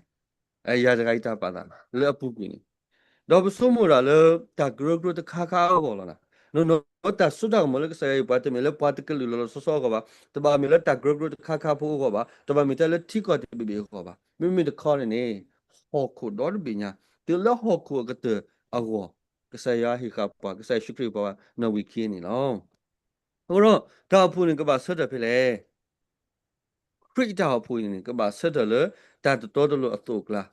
ယၤတဂၤယတၢ်ပာ်သးလၢအပူၤကွံာ်န့ၣ်, ဒီးပဆိကမိၣ်ဒၣ်လၢတၢ်ကရၢကရိတခါခါအဂီၢ်လီၤ. နီၢ်နီၢ်တၢ်စိတၢ်ကမီၤလၢကစၢ်ယွၤဟ့ၣ်ပှၤ တမ့ၢ်လၢပှၤတကလုာ်လီၤလီၤဆီဆီအဂီၢ်ဘၣ်, တဘၣ်မ့ၢ်လၢတၢ်ကရၢကရိတခါခါဖိအဂီၢ်ဘၣ်, တဘၣ်မ့ၢ်ထဲလၢထံကီၢ်တဘ့ၣ်ဘ့ၣ်အဂီၢ်ဘၣ်. မ့မ့ၢ်တခီန့ၣ်န့ၣ် ဟီၣ်ခိၣ်ဒီတဘ့ၣ်ညါ, တုၤလၢဟီၣ်ခိၣ်အကတၢၢ်အဂီၢ်, ကစၢ်ယွၤဟ့ၣ်ဃာ်ပှၤ, ကစၢ်ယ့ၣ်ၡူးခရံာ်ပှၤနီၣ်ဝံာ်ခံန့ၣ်လီၤ. အဃိဒီး တၢ်အိၣ်ဖှိၣ်န့ၣ်ကဘၣ်ဆၢထၢၣ်ဖဲလဲၣ်. ခရံာ်အတၢ်အိၣ်ဖှိၣ်အံၤန့ၣ် ကဘၣ်ဆၢထၢၣ်လၢတၢ်တတီတလိၤအသိးအကျါ,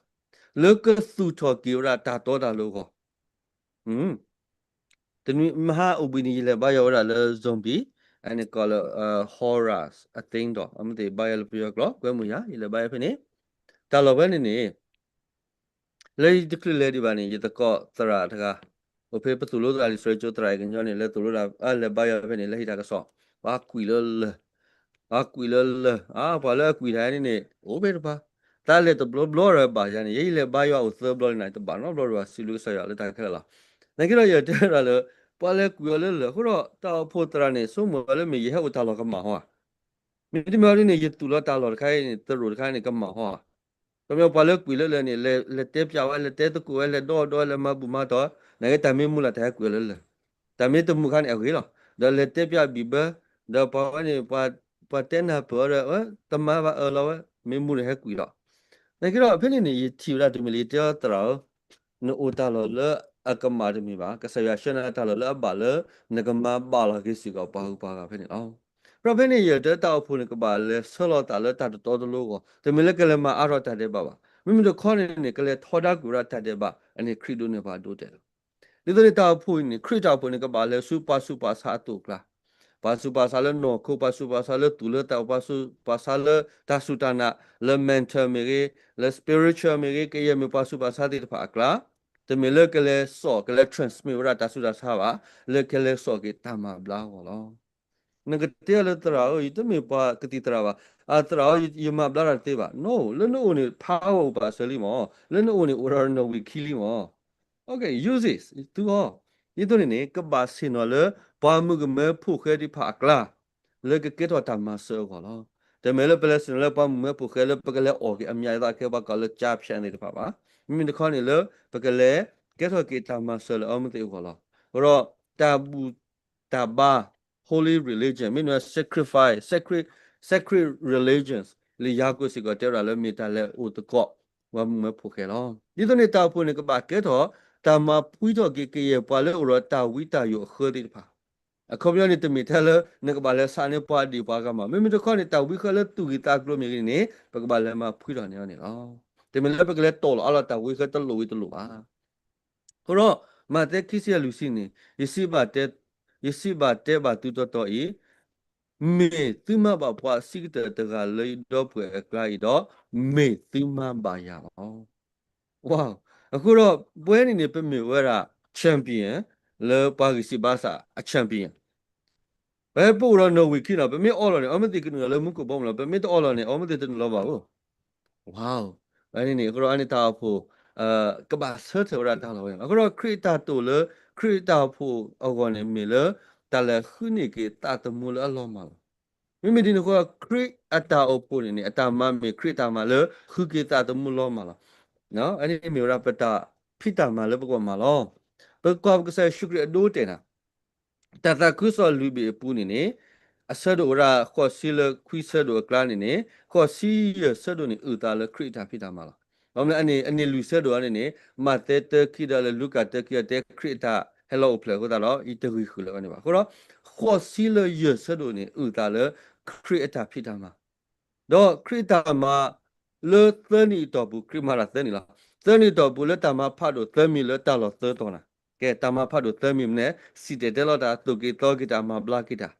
လၢကသူၣ်ထီၣ်က့ၤဝဲဒၣ်တၢ်တီတၢ်လိၤအဂီၢ်. တနွံမဟါအိၣ်ဘှံးနံၤ ယလဲၤဘါယွၤဝဲဒၣ်လၢ Zombie, အန့ၣ်ကိးလၢ Horrors အသ့ဒီး အမ့ၢ်သ့ၣ်ဘါယွၤလၢပယီၤကျိာ် ကွဲမုာ်ယၤ ယလဲၤဘါယွၤဖဲန့ၣ်, တၢ်လီၢ်ဖဲန့ၣ်န့ၣ် လၢယတချုးလဲၤဒံးဘၣ်န့ၣ် ယသကိးသရၣ်တဂၤ, အိၣ်ဖဲပသိၣ်လိသရၣ်လံာ်စီဆှံကၠိ သရၣ်အံၤကညီန့ၣ် လဲၤသိၣ်လိဒၣ် လဲၤဘါယွၤဖဲန့ၣ် လဲၤဟံးတၢ်ကစီၣ်, ပှၤကွံာ်လၢလၢၢ်, ပှၤကွံာ်လၢလၢၢ်, ပှၤလၢအကွံာ်တၢ်န့ၣ်န့ၣ် အိၣ်ဖဲတပၤ, တၢ်လဲၤတဘျီဘျီဒီးဘၣ်ယၤန့ၣ် ယဲယလဲၤဘါယွၤအိၣ်သၢဘျီလံန့ၣ် တဘၣ်နီတဘျီဒီးဘၣ် စံးဘျုးကစၢ်ယွၤလၢတၢ်ခဲလၢာ်လီၤ. နာ်က့ဒီးယတဲဝဲဒၣ်လၢ ပှၤလဲၤကွံာ်အီၤလၢလၢၢ် အဃိဒီး တၢ်အိၣ်ဖှိၣ်သရၣ်န့ၣ် ဆိကမိၣ်ဝဲလၢမ့ၢ်ယဟဲအိၣ်တၢ်လီၢ်ကမၣ်ဟီဧါ မ့တမ့ၢ်ဒ်န့ၣ် ယသူၣ်လီၤတၢ်လီၢ်တခါအံၤန့ၣ် သရိာ်တခါန့ၣ် ကမၣ်ဟီဧါ. ခီပညီပှၤလၢကွံာ်လၢလၢၢ်န့ၣ် လဲၤတဲပျးဝဲ လဲၤတဲသကိးဝဲ လဲၤဒီဒီဝဲ လဲၤမၤဘူၣ်မၤတီၢ် နာ်က့တၢ်မ့ၢ်မုာ်လၢ်တၢ်ဟဲကွံာ်အီၤလၢလၢၢ်, တၢ်မ့ၢ်တမုာ်ခါန့ၣ်အဂ့ၤလီၤ. ဒီးလဲၤတဲပျးဘံၣ်ဘၢ, ဒီးပှၤဝဲန့ၣ် ပှၤတဲနၢ်ပၢၢ်အီၤဒီး တမၤဘၣ်အၢၣ်လီၤဝဲ မ့ၢ်မုာ်ဒီးဟဲကွံာ်လီၤ. နာ်က့ဒီးဖဲန့ၣ်န့ၣ် ယထံၣ်ဝဲဒၣ်တမံၤလၢယတဲအီၤသရၣ်ဧၢ နအိၣ်တၢ်လီၢ်လၢအကမၣ်တမ့ၢ်ဘၣ်, ကစၢ်ယွၤဆှၢနၤတၢ်လီၢ်လၢအဘၣ်လၢ နကမၤဘၣ်လီၤက့ၤစ့ၢ်ကီးပှၤဂုၤပှၤဂၤဖဲန့ၣ်လီၤ. ဒီးဖဲန့ၣ်ယတဲတၢ်အိၣ်ဖှိၣ်န့ၣ် ကဘၣ်လဲၤဆၢလီၤသးလၢတၢ်တတီတလိၤအဂီၢ်, တမ့ၢ်လၢကလဲၤမၤအါထီၣ်တၢ်ဒဲးဘးဘၣ်. မ့မ့ၢ်တခီန့ၣ်န့ၣ် ကလဲၤထီဒါကွံာ်ဝဲဒၣ်တၢ်ဒဲးဘး အန့ၣ်ခရံာ်ဒိးန့ၢ်ပှၤဒိတဲာ်လီၤ. ဒ်သိးန့ၣ်တၢ်အိၣ်ဖှိၣ်အံၤန့ၣ် ခရံာ်တၢ်အိၣ်ဖှိၣ်န့ၣ် ကဘၣ်လဲၤဆူပှၤဆူးပှၤဆါအသိးအကျါ, ပှၤဆူးပှၤဆါလၢနီၢ်ခိ ပှၤဆူးပှၤဆါလၢသူၣ်လၢသး ပှၤဆူးပှၤဆါလၢတၢ်စူၢ်တၢ်နာ် လၢ mentor မ့ၢ်ဂ့ၤ လၢ spiritual မ့ၢ်ဂ့ၤ ကယဲၢ်မ့ၢ်ပှၤဆူးပှၤဆါသ့ၣ်တဖၣ်အကျါ, တမ့ၢ်လၢကလဲၤစိာ် ကလဲၤ transmit ဝဲဒၣ်တၢ်ဆူးတၢ်ဆါဘၣ်, လၢကလဲၤစိာ်က့ၤတၢ်မၤဘျါအဂီၢ်လီၤ. နကတဲအီၤလၢသရၣ်ဧၢ ယတမ့ၢ်ပှၤကသံၣ်သရၣ်ဘၣ်, အသရၣ်ဧၢ ယမၤဘျါတၢ်တသ့ဘၣ်. No, လၢနအိၣ်န့ၣ် power အိၣ်ပာ်စၢၤလံမး, လၢနအိၣ်န့ၣ် အိၣ်ဒီးနီၣ်ဝံာ်ခံလံမး. Okay, use it, သူအီၤ. ဒ်သိးန့ၣ်န့ၣ် ကဘၣ်ဆ့ၣ်နီၤလၢ ပှၤမုၣ်ကမဲဖိဃဲသ့ၣ်တဖၣ်အကျါ လၢကကဲထီၣ်တၢ်မၤစၢၤအဂီၢ်လီၤ. တမ့ၢ်လၢပလဲၤဆ့ၣ်နီၤလၢပှၤမုၢ်မဲဖိဃဲလၢပကလဲၤအီၣ်က့ၤအမံၤအသးခဲ ပှၤကိးလၢ ကျားဖြန့် သ့ၣ်တဖၣ်ဘၣ်. မ့မ့ၢ်တခီန့ၣ်လၢ ပကလဲၤကဲထီၣ်က့ၤတၢ်မၤစၢၤလၢအဝဲသ့ၣ်အဂီၢ်လီၤ. အဃိဒီး တၢ်ဘူၣ်တၢ်ဘါ holy religion မ့တမ့ၢ် sacrifice sacred sacred religions လံာ်ယၤကိာ်စ့ၢ်ကီးတဲဝဲဒၣ်လၢမ့ၢ်တၢ်လဲၤအိၣ်သကိး ပှၤမုၢ်မဲဖိဃဲလီၤ. ဒ်သိးန့ၣ် တၢ်အိၣ်ဖှိၣ်န့ၣ် ကဘၣ်ကဲထီၣ် တၢ်မၤဖှံထီၣ်က့ၤကယဲၢ်ပှၤလၢအိၣ်ဒီးတၢ်ဝံတၢ်ယိးအဃၢသ့ၣ်တဖၣ် အခီပညီန့ၣ် တမ့ၢ်ထဲလၢ နကဘၣ်လဲၤဆှၢန့ၢ်ပှၤဒံးပှၤဂၤမး, မ့မ့ၢ်တခီန့ၣ် တၢ်ဝံဃၢလၢသူၣ်ဂ့ၤသးကျိၤမ့ၢ်ဂ့ၤန့ၣ် ပကဘၣ်လဲၤမၤဖှံထီၣ်န့ၢ်အီၤန့ၣ်လီၤ. တမ့ၢ်လၢပကလဲၤတီၢ်လီၤအါလီၤတၢ်ဝံဃၢတလိၣ်ဝံၤတလိၣ်ဘၣ်. အဃိဒီး မးသဲခံဆံယဲၢ်လွံၢ်ဆံန့ၣ် ယစံးဘၣ်တဲ, ယစံးဘၣ်တဲဘၣ်သုတီတီအံၤ, မ့ၢ်သုမၤဘၣ်ပှၤအဆံးကတၢၢ်တဂၤလၢယဒီပုၢ်ဝဲၢ်အကျါအံၤဒီး, မ့ၢ်သုမၤဘၣ်ယၤလီၤ. အဃိဒီး ပဝဲန့ၣ်န့ၣ် ပမ့ၢ်ဝဲဒၣ် champion လၢပှၤဂံၢ်စၢ်ဘါစၢ်အ champion ပပအိၣ်ဒီးနီၣ်ဝံာ်ခံနီၤ, ပမ့ၢ်အီလီၤန့ၣ် အဝဲမ့ၢ်သ့ၣ်ကနုာ်လီၤလၢမူခိၣ်ဘီမုၢ်လီၤ, ပမ့ၢ်တအီလီၤန့ၣ် အဝဲမ့ၢ်သ့ၣ်တနုာ်လီၤဘၣ်ဧိၤ. ဝဲန့ၣ်န့ၣ် အဃိဒီးအန့ၣ်တၢ်အိၣ်ဖှိၣ် ကဘၣ်ဆၢထၢၣ်ဝဲဒၣ်တၢ်လီၢ်ဝဲန့ၣ်လီၤ. အဃိဒီးခရံာ်အတၢ်တိာ်လၢ ခရံာ်အတၢ်အိၣ်ဖှိၣ်အဂီၢ်န့ၣ်မ့ၢ်လၢ တၢ်လဲၤဃုန့ၢ်က့ၤသးသမူလၢအလီၤမၢ်လီၤ. မ့မ့ၢ်ဒ်န့ၣ်အဃိ ခရံာ်အတၢ်အိၣ်ဖှိၣ်န့ၣ်န့ၣ် အတၢ်မၤမ့ၢ်ခရံာ်အတၢ်မၤလၢဃုက့ၤသးသမူလီၤမၢ်လီၤ. အန့ၣ်မ့ၢ်ဝဲဒၣ်ပတၢ်ဖံးတၢ်မၤလၢပကဘၣ်မၤလီၤ. ပကွၢ်ပကစၢ်ယ့ၣ်ၡူးခရံာ်အဒိအတဲာ်နၤ တၢ်သးခုကစီၣ်လွံၢ်ဘ့ၣ်အပူၤန့ၣ်န့ၣ် အဆၢဒိၣ်ဝဲဒၣ်ဃိးဆံလၢခွံဆၢဒိၣ်အကျါန့ၣ်န့ၣ် ဃိးဆံယဲၢ်ဆၢဒိၣ်န့ၣ် အုၣ်သးလၢခရံာ်အတၢ်ဖံးတၢ်မၤလီၤ. ဘၣ်မနုၤအန့ၣ် အန့ၣ်လွံၢ်ဆၢဒိၣ်အန့ၣ်န့ၣ် မးသဲတၢခံဒီးလၢလူၤကၣ်တၢခံအတဲခရံာ်အတၢ်ဟဲလီၤအိၣ်ဖျဲၣ်အဃိသတးဒီး ယတဂံၢ်ဃုာ်လၢၤဝဲန့ၣ်ဘၣ်. အဃိဒီး ဃိးဆံလၢယဲၢ်ဆၢဒိၣ်န့ၣ် အုၣ်သးလၢခရံာ်အတၢ်ဖံးတၢ်မၤ ဒီးခရံာ်အတၢ်မၤလၢသၢနံၣ်အတီၢ်ပူၤ ခရံာ်မၤတၢ်သၢနံၣ်လီၤ. သၢနံၣ်အတီၢ်ပူၤလၢတၢ်မၤဖးဒိၣ်သၢမံၤလၢတၢ်လီၢ်သၢတီၤနၤ. ကဲ တၢ်မၤဖးဒိၣ်သၢမံၤမနုၤလဲၣ်, စံၣ်တဲၤတဲလီၤတၢ်, သိၣ်က့ၤသီက့ၤတၢ်, မၤဘျါက့ၤတၢ်.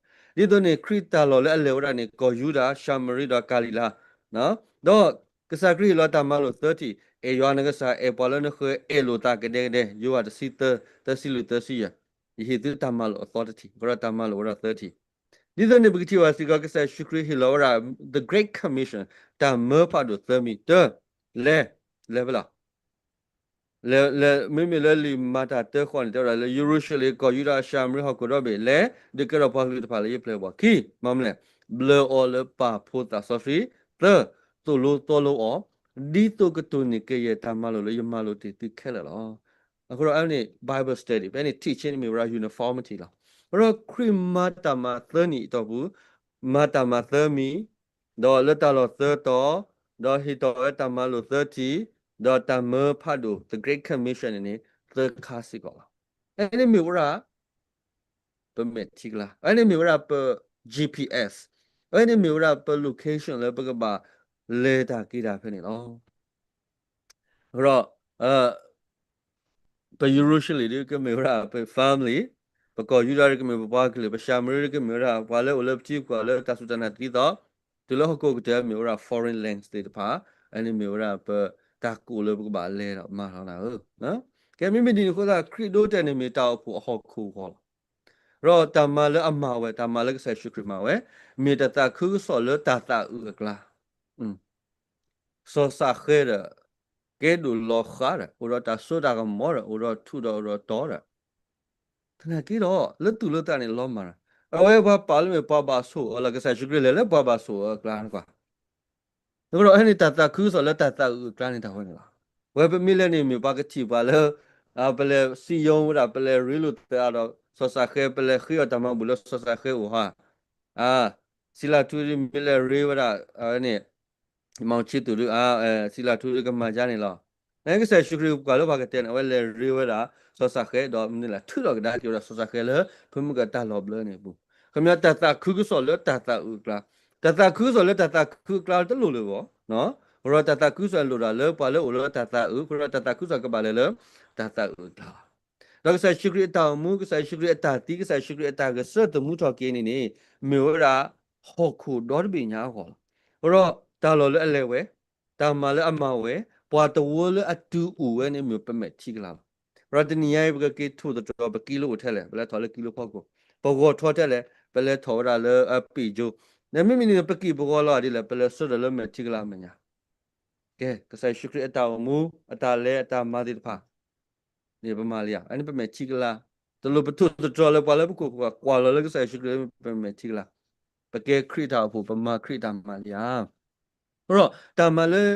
ဒ်သိးန့ၣ် ခရံာ်တၢ်လီၢ်လၢအလဲၤဝဲဒၣ်န့ၣ် ကီၢ်ယူဒၤ, ၡၤမရံဒီးကၤလံၤလါ, ဒီးကစၢ်ခရံာ်ဟ့ၣ်လီၤတၢ်မၤလိာ်သၢထံၣ်, အဲၣ်ယွၤနကစၢ်, အဲၣ်ပှၤလၢနဃၢၤ, အဲၣ်လိာ်သးကဒဲကဒဲ, ယိၤဟၣ်တဆံသၢ, သၢဆံလွံၢ်သၢဆံယဲၢ်, ယဟ့ၣ်သုတၢ်မၤလိာ်အသီတထံၣ်, အဃိဒီးတၢ်မၤလိာ်ဝဲဒၣ်သၢထံၣ်. ဒ်သိးန့ၣ် ပကထံၣ်ဘၣ်စ့ၢ်ကီး ကစၢ်ယ့ၣ်ၡူးခရံာ်ဟ့ၣ်လီၤဝဲဒၣ် the Great Commission, တၢ်မၢဖးဒိၣ်သၢမံၤ, တၢ, လဲၤ, လဲၤဖဲလဲၣ် လဲၤ, လဲၤ, မ့မ့ၢ်လၢလံာ်မၤတၢ်တၢဃီန့ၣ် တဲဝဲဒၣ်လၢ ယရူၤၡလ့ၣ်, ကီၢ်ယူဒၤ, ၡၤမရံ, ဟီၣ်ခိၣ်ဒီဘ့ၣ်, လဲၤဒုးကဲထီၣ်ပှၤကလုာ်တဖၣ်လၢယပျဲၢ်အဘီၣ်. ခံ, မၤမနုၤလဲၣ်, ဘျၢအီၤလၢပၢ်ဖိသးစီဆှံ. သၢ, သိၣ်လိသီလိအီၤ, ဒ်သိးကတိၢ်န့ၢ်ကယဲၢ်တၢ်မၤလိာ်လၢယမၤလိာ်တ့ၢ်သုခဲလၢာ်လီၤ. အဃိဒီးအန့ၣ် Bible study ဖဲန့ၣ် teaching န့ၣ်မ့ၢ်ဝဲဒၣ် uniformity လီၤ. အဃိဒီးခရံာ်မၤတၢ်မၤသၢနံၣ်အတီၢ်ပူၤ, မၤတၢ်မၤသၢမံၤ, ဒီးလၢတၢ်လီၢ်သၢတီၤ, ဒီးဟ့ၣ်ထီၣ်ဝဲတၢ်မၤလိာ်သၢထံၣ်, ဒီးတၢ်မၢဖးဒိၣ် the Great Commission န့ၣ်န့ၣ် သၢခါစ့ၢ်ကီးလီၤ. အန့ၣ်မ့ၢ်ဝဲဒၣ် ပမဲာ်ထံကလါ, အန့ၣ်မ့ၢ်ဝဲဒၣ်ပ G P S, အန့ၣ်မ့ၢ်ဝဲဒၣ်ပ location လၢပကဘၣ်လဲၤတၢ်က့ၤတၢ်ဖဲန့ၣ်လီၤ. အဃိဒီး ပယရူၤၡလ့ၣ်ဒ်ကမ့ၢ်ဝဲဒၣ်ပ family, ပကီၢ်ယူဒၤဒ်ကမ့ၢ်ပပှၤကလုာ်, ပၡၤမရံဒ်ကမ့ၢ်ဝဲဒၣ် ပှၤလၢအိၣ်လၢပထံပကီၢ်လၢတၢ်စူၢ်တၢ်နာ်တသံသီ, တုၤလၢဟီၣ်ခိၣ်ကတၢၢ်မ့ၢ်ဝဲဒၣ် foreign lands သ့ၣ်တဖၣ်, အန့ၣ်မ့ၢ်ဝဲဒၣ်ပတၢ်ကိးလၢပကဘၣ်လဲၤဒီးမၤလီၤနၤဧၢ. ကဲ မ့မ့ၢ်ဒ်န့ၣ်အဃိသတး ခရံာ်ဒိတဲာ်န့ၣ်မ့ၢ်တၢ်အိၣ်ဖှိၣ်အဟီၣ်ခိၣ်အဂီၢ်လီၤ. ဒီးတၢ်မၤလၢအမၤဝဲ, တၢ်မၤလၢကစၢ်ယ့ၣ်ၡူးခရံာ်မၤဝဲ, မ့ၢ်တၢ်သးခုကစီၣ်လၢတၢ်သးအုးအကျါ, စီၤစးဃဲဒီး ကဲဒိၣ်လီၤဃးဒီး အိၣ်ဒီးတၢ်စိတၢ်ကမီၤဒီး အိၣ်ဒီးထူးဒီးအိၣ်ဒီးတီၤဒီး, သနာ်က့ဒီး လၢသူၣ်လၢသးန့ၣ်လီၤမၢ်ဒီး, အဝဲပှၤပာ်လၢမ့ၢ်ပှၤဘၣ်ဆိၣ်အၢလီၤ, ကစၢ်ယ့ၣ်ၡူးခရံာ်လဲၤလၢပှၤဘၣ်ဆိၣ်အၢအကျါန့ၣ်ကွၢ် အဃိဒီး ဟဲန့ၣ် တၢ်သးခုကစီၣ်လၢတၢ်သးအုးအကျါန့ၣ်တၢ်ဝဲန့ၣ်လီၤ. ဝဲပမ့ၢ်လဲၤန့ၣ် မ့ၢ်ပှၤကထံၣ်ပှၤလၢ ပလဲၤစံယိၣ်ဝဲဒၣ်, ပလဲၤရ့လိာ်သးဒီးစီၤစးဃဲ, ပလဲၤဃ့အီၤတၢ်မၤဘူၣ်လၢစီၤစးဃဲအအိၣ်ဟါ, စံလၢထူဒ်မ့ၢ်လဲၤရ့ဝဲဒၣ်န့ၣ်, မၤဆံသူၣ်ဒ် စံလၢထူဒ်ကမၤယါန့ၣ်လီၤ. ကစၢ်ယ့ၣ်ၡူးခရံာ်ပှၤလၢပှၤကတဲန့ၣ် အဝဲလဲၤရ့ဝဲဒၣ်စီၤစးဃဲဒီးမနုၤလဲၣ်, ထုးထီၣ်ကဒါက့ၤဝဲဒၣ်စီၤစးဃဲလၢ ဖုမုၢ်ကတၢ်လီၤဘျၢန့ၣ်အပူၤ, ခီပညီ တၢ်သးခုကစီၣ်လၢတၢ်သးအုးအကျါ, တၢ်သးခုကစီၣ်လၢတၢ်သးခုအကျါတလိၣ်လၢၤဘၣ်. အဃိဒီးတၢ်သးခုကစီၣ်န့ၣ်လိၣ်ဒၣ်လၢပှၤလၢအိၣ်လၢတၢ်သးအုး, အဃိဒီးတၢ်သးခုကစီၣ်ကဘၣ်လဲၤလၢတၢ်သးအုးအကျါလီၤ. ဒီးကစၢ်ယ့ၣ်ၡူးခရံာ်အတၢ်အိၣ်မူ, ကစၢ်ယ့ၣ်ၡူးခရံာ်အတၢ်သံ, ကစၢ်ယ့ၣ်ၡူးခရံာ်အတၢ်ဂဲၤဆၢထၢၣ်သမူထီၣ်က့ၤန့ၣ်န့ၣ် မ့ၢ်ဝဲဒၣ်ဟီၣ်ခိၣ်ဒီတဘ့ၣ်ညါအဂီၢ်လီၤ. အဃိဒီးတၢ်လီၢ်လၢအလဲၤဝဲ, တၢ်မၤလၢအမၤဝဲ, ပှၤတဝၢလၢအတုၤအိၣ်ဝဲန့ၣ်မ့ၢ်ပမဲာ်ထံကလါလီၤ. အဃိဒီးတနံၤညါအံၤ ပကက့ၤထိၣ်သတြီၤ ပကံလိအိၣ်ထဲလဲၣ်, ပလဲၤထီၣ်လၢကံလိဖီခိၣ်, ပဂီၤထီၣ်ထဲလဲၣ်, ပလဲၤထီၣ်ဝဲဒၣ်လၢပ့ၣ်ကၠိ, မ့မ့ၢ်န့ၣ် ပကံၢ်ပဂီၤလီၤဒ်လဲၣ်, ပလဲၤဆှၢထီၣ်လၢမဲာ်ထံကလါအမဲာ်ညါ. ကဲ ကစၢ်ယ့ၣ်ၡူးခရံာ်အတၢ်အိၣ်မူ, အတၢ်လဲၤအတၢ်မၤသ့ၣ်တဖၣ်န့ၣ် ပမၤလံဧါ, အန့ၣ်ပမဲာ်ထံကလါ, တလိၣ်ပထိၣ်သတြီၤလၢပှၤလၢပခိၣ်ပဃၢ်, ကွၢ်လီၤလၢကစၢ်ယ့ၣ်ၡူးခရံာ် ပမဲာ်ထံကလါ. ပကဲခရံာ်အတၢ်အိၣ်ဖှိၣ် ပမၤခရံာ်အတၢ်မၤလံဧါ. ဒီးတၢ်မၤလၢ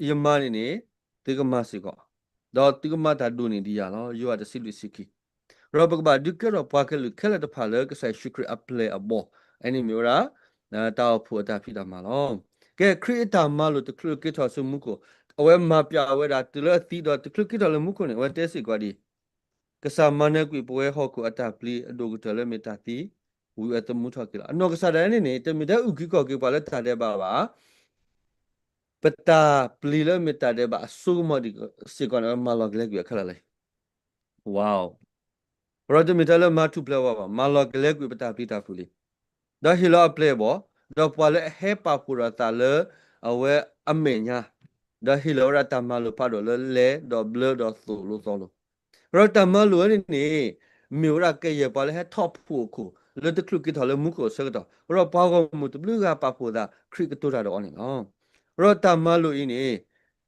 ယမၤန့ၣ်န့ၣ် သုကမၤစ့ၢ်ကီး, ဒီးသုကမၤတၢ်ဒိၣ်န့ၢ်ဒံးယၤလီၤ. ယိၤဟၣ်တဆံလွံၢ်ဆံခံ. ဒီးပကဘၣ်ဒုးကဲထီၣ်ပှၤကလုာ်ခဲလၢာ်တဖၣ်လၢကစၢ်ယ့ၣ်ၡူးခရံာ်အပျဲၢ်အဘီၣ်, အန့ၣ်မ့ၢ်ဝဲဒၣ် တၢ်အိၣ်ဖှိၣ်အတၢ်ဖံးတၢ်မၤလီၤ. ကဲ ခရံာ်အတၢ်မၤလိာ်တချုးက့ၤထီၣ်ဆူမူခိၣ်, အဝဲမၤပျးဝဲဒၣ်တုၤလၢအသံဒီးတချုးက့ၤထီၣ်လၢမူခိၣ်န့ၣ် အဝဲတဲစ့ၢ်ကီးဒ်အံၤ, ကစၢ်မၤနၢၤကွံာ်ပဝဲဟီၣ်ခိၣ်အတၢ်ပျံၤအဒိၣ်ကတၢၢ်လၢမ့ၢ်တၢ်သံ, ဝံၤအသမူထီၣ်က့ၤလီၤ. အနီၢ်ကစၢ်ဒၣ်န့ၣ်န့ၣ် တမ့ၢ်ထဲအုၣ်က့ၤခီၣ်က့ၤပှၤလၢတၢ်ဒဲးဘးဘၣ်, ပတၢ်ပျံၤလၢမ့ၢ်တၢ်ဒဲးဘးအစိကမီၤဒံးစ့ၢ်ကီးန့ၣ် အဝဲမၤလီၤကလဲကွံာ်အခဲလၢာ်လံ. ဝါ, ဒီးတမ့ၢ်ထဲလၢမၤထူၣ်ဖျဲးဝဲဘၣ်, မၤလီၤကလဲကွံာ်ပတၢ်ပျံၤတၢ်ဖုးလံ. ဒီးဟ့ၣ်လီၤအပျဲၢ်အဘီၣ်, ဒီးပှၤလၢအဟဲပာ်ဖှိၣ်ဒီးသးလၢအဝဲအမဲာ်ညါ, ဒီးဟ့ၣ်လီၤဝဲဒၣ်တၢ်မၤလိာ်ဖးဒိၣ်လၢလဲၤဒီးဘျၢဒီးသိၣ်လိသီလိၤ ဒီးတၢ်မၤလိာ်ဝဲန့ၣ်န့ၣ် မ့ၢ်ဝဲဒၣ်ကယဲၢ်ပှၤလၢဟဲထီၣ်ဖှိၣ်အခိၣ် လၢတချုးက့ၤထီၣ်လၢမူခိၣ်အဆၢကတီၢ်, ဒီးပှၤဂီၢ်မုၢ်တဘျုးဂၤပာ်ဖှိၣ်သး ခရံာ်ကတိၤတၢ်ဒီးအီၤန့ၣ်လီၤ. ဒီးတၢ်မၤလိာ်အံၤန့ၣ်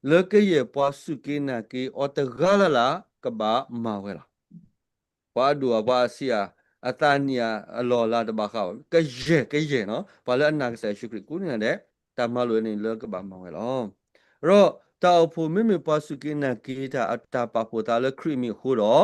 လၢကယဲၢ်ပှၤစူၢ်က့ၤနာ်က့ၤအီၤတဂၤလၢ်လၢ် ကဘၣ်မၤဝဲလီၤ. ပှၤအဒိၣ်အပှၤအဆံးအါ, အသးနံၣ်အါ, အလီၢ်အလၤတဘၣ်ဃးဘၣ်, ကယဲၢ်ကယဲၢ်နီၤ, ပှၤလၢအနာ်ကစၢ်ယ့ၣ်ၡူးခရံာ်ကိးနံၤဒဲး, တၢ်မၤလိာ်န့ၣ်လၢကဘၣ်မၤဝဲလီၤ. ဒီးတၢ်အိၣ်ဖှိၣ်မ့မ့ၢ်ပှၤစူၢ်က့ၤနာ်က့ၤတၢ်အတၢ်ပာ်ဖှိၣ်သးလၢခရံာ်အမံၤအဃိဒီး,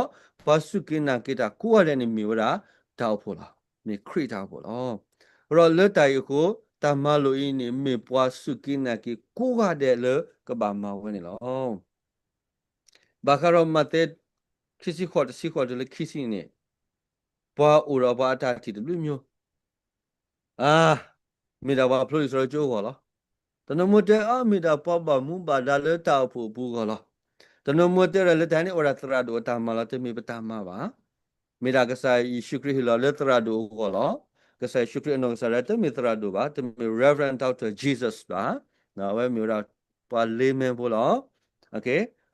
ပှၤစူၢ်က့ၤနာ်က့ၤတၢ်ကိးဂၤဒဲးန့ၣ်မ့ၢ်ဝဲဒၣ် တၢ်အိၣ်ဖှိၣ်လီၤ. မ့ၢ်ခရံာ်တၢ်အိၣ်ဖှိၣ်လီၤ. ဒီးလၢတၢ်အံၤအဃိ, တၢ်မၤလိာ်အံၤန့ၣ် မ့ၢ်ပှၤစူၢ်က့ၤနာ်က့ၤကိးဂၤဒဲးလၢကဘၣ်မၤဝဲန့ၣ်လီၤ. ဘၣ်ဃးဒီးမးသဲ ခံဆံဃိး တဆံဃိးတုၤလၢခံဆံန့ၣ်, ပှၤအိၣ်ဒီးပှၤအတၢ်ထံၣ်တဘျုးမျိုး, အါ, မ့ၢ်ဒၣ်ပှၤဖျိလံာ်စီဆှံကၠိအဂီၢ်လီၤ. တနီၤမ့ၢ်တဲ အါ မ့ၢ်ဒၣ်ပှၤဘၣ်မူဘၣ်ဒါလၢတၢ်အိၣ်ဖှိၣ်အပူၤအဂီၢ်လီၤ. တနီၤမ့ၢ်တဲဒၣ်လၢတၢ်န့ၣ်အိၣ်ဒၣ်သရၣ်ဒိၣ်အတၢ်မၤလီၤ, တမ့ၢ်ပတၢ်မၤဘၣ်. မ့ၢ်ဒၣ်ကစၢ်ယ့ၣ်ၡူးခရံာ်ဟ့ၣ်လီၤလၢသရၣ်ဒိၣ်အဂီၢ်လီၤ. ကစၢ်ယ့ၣ်ၡူးခရံာ်အနီၢ်ကစၢ်ဒၣ်တမ့ၢ်သရၣ်ဒိၣ်ဘၣ်, တမ့ၢ် Reverend Doctor Jesus ဘၣ်. အဝဲမ့ၢ်ဝဲဒၣ်ပှၤ layman ဖိလီၤ. ဒီးခ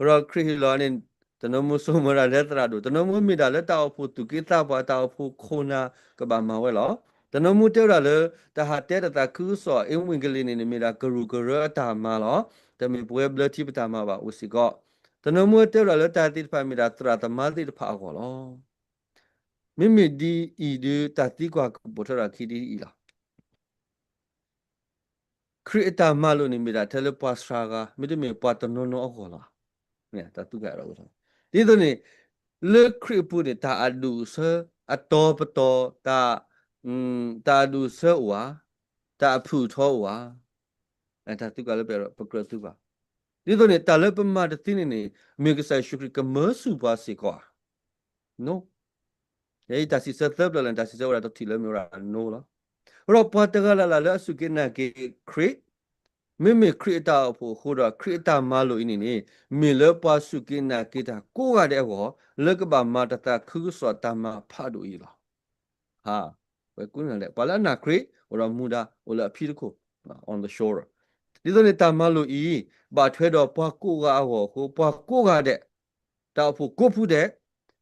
ရံာ်ဟ့ၣ်လီၤန့ၣ် တနီၤမ့ၢ်ဆိကမိၣ်ဒၣ်လၢသရၣ်ဒိၣ်, တနီၤမ့ၢ်မ့ၢ်ဒၣ်လၢတၢ်အိၣ်ဖှိၣ်သူၣ်က့သးပှၢ် တၢ်အိၣ်ဖှိၣ်ခိၣ်နၢ်ကဘၣ်မၤဝဲလီၤ. တနီၤမ့ၢ်တဲဝဲဒၣ်လၢ တၢ်ဟးတဲတၢ်သးခုကစီၣ် အ့ဝံကလံးန့ၣ်န့ၣ် မ့ၢ်ဒၣ်ကရူၢ်ကရၢအတၢ်မၤလီၤ. တမ့ၢ်ပဝဲဘျၢထံပတၢ်မၤဘၣ်အိၣ်စ့ၢ်ကီး. တနီၤမ့ၢ်တဲဝဲဒၣ်လၢတၢ်သ့ၣ်တဖၣ်မ့ၢ်ဒၣ်သရၣ်သမါသ့ၣ်တဖၣ်အဂီၢ်လီၤ. မ့မ့ၢ်ဒ်အံၤဒုး တၢ်သံကွၢ်ကပိာ်ထွဲထီၣ်အခံဒ်အံၤလီၤ. ခရံာ်အတၢ်မၤလိာ်န့ၣ်မ့ၢ်ဒၣ်ထဲလၢပှၤစှၤဂၤ မ့တမ့ၢ်ပှၤတနီၤနီၤအဂီၢ်လီၤ. တၢ်သံကွၢ်, ဒ်သိးန့ၣ် လၢခရံာ်အပူၤန့ၣ် တၢ်အဒူၣ်အဆၢ အတီပတီၢ်, တၢ်အဒူၣ်အဆၢအိၣ်ဧါ, တၢ်အဖုၣ်ထီအိၣ်ဧါ, တၢ်သံကွၢ်လၢပကြၢးသံကွၢ်. ဒ်သိးန့ၣ် တၢ်လၢပမၤတသ့န့ၣ်န့ၣ် မ့ၢ်ကစၢ်ယ့ၣ်ၡူးခရံာ်ကမၢဆူၣ်ပှၤစ့ၢ်ကီးဧါ. ယဲအံၤတၢ်စံးဆၢသၢပျၢၣ်လၢ တၢ်စံးဆၢဝဲဒၣ်တထံၣ်လၢမ့ၢ်ဝဲဒၣ် no လီၤ. ဒီးပှၤတဂၤလၢ်လၢ်လၢအစူၢ်က့ၤနာ်က့ၤခရံာ်, မ့မ့ၢ်ခရံာ်အတၢ်အိၣ်ဖှိၣ်အဃိဒီး ခရံာ်အတၢ်မၤလိာ်အံၤန့ၣ်န့ၣ် မ့ၢ်လၢပှၤစူၢ်က့ၤနာ်က့ၤတၢ်ကိးဂၤဒဲးအဂီၢ် လၢကဘၣ်မၤတၢ်သးခုကစီၣ်တၢ်မၤဖးဒိၣ်အံၤလီၤ. ပှၤလၢအနာ်ခရံာ် အိၣ်ဒီးမူဒါ အိၣ်လၢအဖံးတခိၣ်, on the shoulder. ဒ်သိးန့ၣ် တၢ်မၤလိာ်အံၤ ဘၣ်ထွဲဒီးပှၤကိးဂၤအဂီၢ်အဃိ ပှၤကိးဂၤဒဲး တၢ်အိၣ်ဖှိၣ်ကိးဖုဒဲး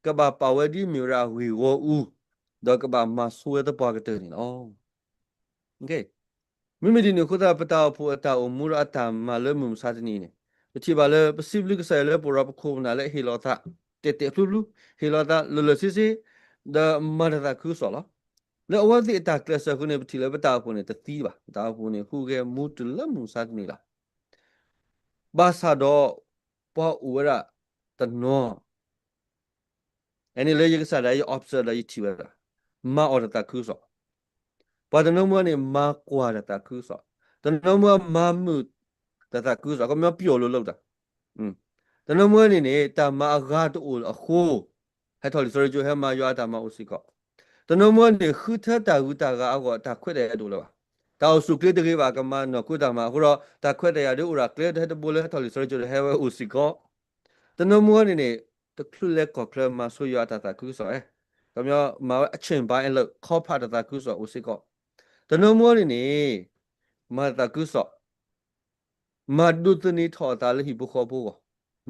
ကဘၣ်ပာ်ဝဲဒ်မ့ၢ်ဝဲဒၣ်ဂ့ၢ်ဂီၢ်အူ, ဒီးကဘၣ်မၤဆိဝဲသပှၢ်ကတၢၢ်န့ၣ်လီၤ. မ့မ့ၢ်ဒ်န့ၣ်အဃိသတး ပတၢ်အိၣ်ဖှိၣ်အတၢ်အိၣ်မူဒီးအတၢ်မၤလၢမုၢ်မဆါတနံၤအံၤန့ၣ် ပထံၣ်ဘၣ်လၢ ပစံးဘျုးကစၢ်ယွၤလၢပအိၣ်ဒီးပခိၣ်ပနၢ်လၢအဟ့ၣ်လီၤသး တဲာ်တဲာ်ဖျုဖျု, ဟ့ၣ်လီၤသးလၢာ်လၢာ်ဆ့ဆ့, ဒီးမၤတၢ်သးခုကစီၣ်လီၤ. လၢအဝဲသ့ၣ်အတၢ်ကျဲးစၢးအဃိန့ၣ် ပထံၣ်လၢပတၢ်အိၣ်ဖှိၣ်န့ၣ်တသံဘၣ်. ပတၢ်အိၣ်ဖှိၣ်န့ၣ်ဟူးဂဲၤမူတုၤလၢမုၢ်မဆါတနံၤလီၤ. ဘၣ်ဆၣ်ဒီး ပှၤအိၣ်ဝဲဒၣ်တနီၤ အန့ၣ်လၢယကစၢ်ဒၣ်ယ observe ဒီးယထံၣ်ဝဲဒၣ် မၤအီၣ်တၢ်သးခုကစီၣ်, ပှၤတနီၤမ့ၢ်န့ၣ် မၤကွၢ်တၢ်သးခုကစီၣ်, တနီၤမ့ၢ်မၤမုာ်တၢ်သးခုကစီၣ် ခီပညီပျီလိၤလိၤတၢ်, တနီၤမ့ၢ်န့ၣ်န့ၣ် တၢ်မၤအဂၤတအိၣ်အဃိ ဟဲထီၣ်လံာ်စီဆှံကၠိ ဟဲမၤယွၤအတၢ်မၤအိၣ်စ့ၢ်ကီး, တနီၤမ့ၢ်န့ၣ် ဃုထၢတၢ်ဂုၤတၢ်ဂၤအဂီၢ် တၢ်ခွဲးတၢ်ယာ်တအိၣ်လၢၤဘၣ်. တၢ်အိၣ်ဆူၣ်ချ့တဂ့ၤဘၣ် ကမၤနီၢ်ခိတၢ်မၤအဃိဒီး တၢ်ခွဲးတၢ်ယာ်ဒ်အိၣ်ဒၣ်ကျဲတဟဲတဘိလၢဟဲထီၣ်လံာ်စီဆှံကၠိဒီးဟဲဝဲအိၣ်စ့ၢ်ကီး, တနီၤမ့ၢ်န့ၣ်န့ၣ် တချုးလဲၤကီၢ်ချၢမၤဆိယွၤအတၢ်သးခုကစီၣ်ဧါ, ခီပညီမၤဝဲအ chain ဘၣ်အဲလၢ ခီဖးတၢ်သးခုကစီၣ်အိၣ်စ့ၢ်ကီး, တနီၤမ့ၢ်န့ၣ်န့ၣ် မၤသးခုကစီၣ် မၤဒိးသန့ၤထီၣ်အသးလၢဟံၣ်ဖိဃီဖိအဂီၢ်,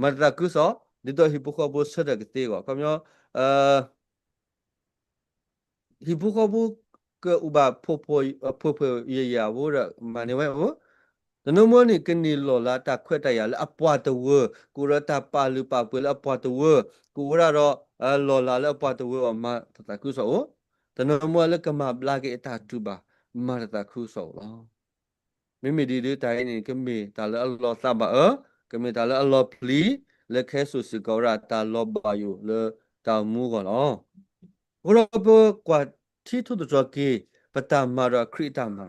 မၤတၢ်သးခုကစီၣ် ဒ်သိးဟံၣ်ဖိဃီဖိဆၢထၢၣ်ကသ့အဂီၢ်, ခီပညီ ဟံၣ်ဖိဃီဖိ ကအိၣ်ဘၣ် ဖိၣ်ဖိၣ်ယၢ်ယၢ်ဖိဒီး မၤန့ၢ်ဝဲအိၣ်, တနီၤမ့ၢ်န့ၣ် ကန့ၢ်လီၢ်လၤတၢ်ခွဲးတၢ်ယာ်လၢအပှၤတဝၢ, ကအိၣ်ဒီးတၢ်ပာ်လုၢ်ပာ်ပှ့ၤလၢအပှၤတဝၢ, ကအိၣ်ဝဲဒၣ်ဒီး လီၢ်လၤလၢအပှၤတဝၢအဂီၢ် မၤတၢ်သးခုကစီၣ်အိၣ်, တနီၤမုၢ်လၢကမၤဘျါက့ၤအတၢ်တူၢ်ဘၣ် မၤတၢ်သးခုကစီၣ်အိၣ်လီၤ. မ့မ့ၢ်ဒ်ဒုးတၢ်အံၤန့ၣ် ကမ့ၢ်တၢ်လၢအလီၤသးဘၣ်အၢ, ကမ့ၢ်တၢ်လၢအလီၤပျံၤ လၢကဟဲစိာ်စ့ၢ်ကီးဝဲဒၣ်တၢ်လီၤဘၣ်ယိၣ်လၢတၢ်အိၣ်မူအဂီၢ်လီၤ. အဃိဒီးပကွၢ်ထံထိၣ်သတြီၤက့ၤ ပတၢ်မၤဒီးခရံာ်အတၢ်မၤ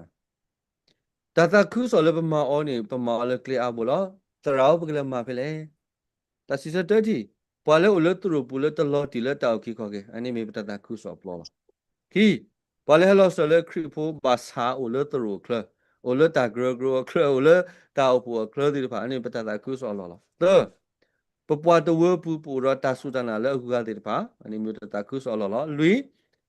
တၢ်သးခုကစီၣ်လၢပမၤအီၤန့ၣ် ပမၤအီၤလၢကျဲအါဘိလီၤ. သရၣ်ဧၢ ပကလဲၤမၤဖဲလဲၣ်. တၢ်စံးဆၢတၢတထံၣ်, ပှၤလၢအိၣ်လၢသရိာ်ပူၤလၢတလီၤတံၢ်လၢတၢ်အုၣ်က့ၤခီၣ်က့ၤ, အန့ၣ်မ့ၢ်ပတၢ်သးခုကစီၣ်အပျီလီၤ. ခံ, ပှၤလၢဟဲလီၤစၢၤလၢခရံာ်ဖိဘၣ်ဆၣ်အိၣ်လၢသရိာ်အချၢ, အိၣ်လၢတၢ်ကရၢကရိအချၢ, အိၣ်လၢတၢ်အိၣ်ဖှိၣ်အချၢသ့ၣ်တဖၣ်, အန့ၣ်ပတၢ်သးခုကစီၣ်အလီၢ်လီၤ. သၢ, ပပှၤတဝၢပူၤ ပအိၣ်ဒီးတၢ်စူၢ်တၢ်နာ်လၢအဂုၤအဂၤသ့ၣ်တဖၣ်, အန့ၣ်မ့ၢ်တၢ်သးခုကစီၣ်အလီၢ်လီၤ. လွံၢ်,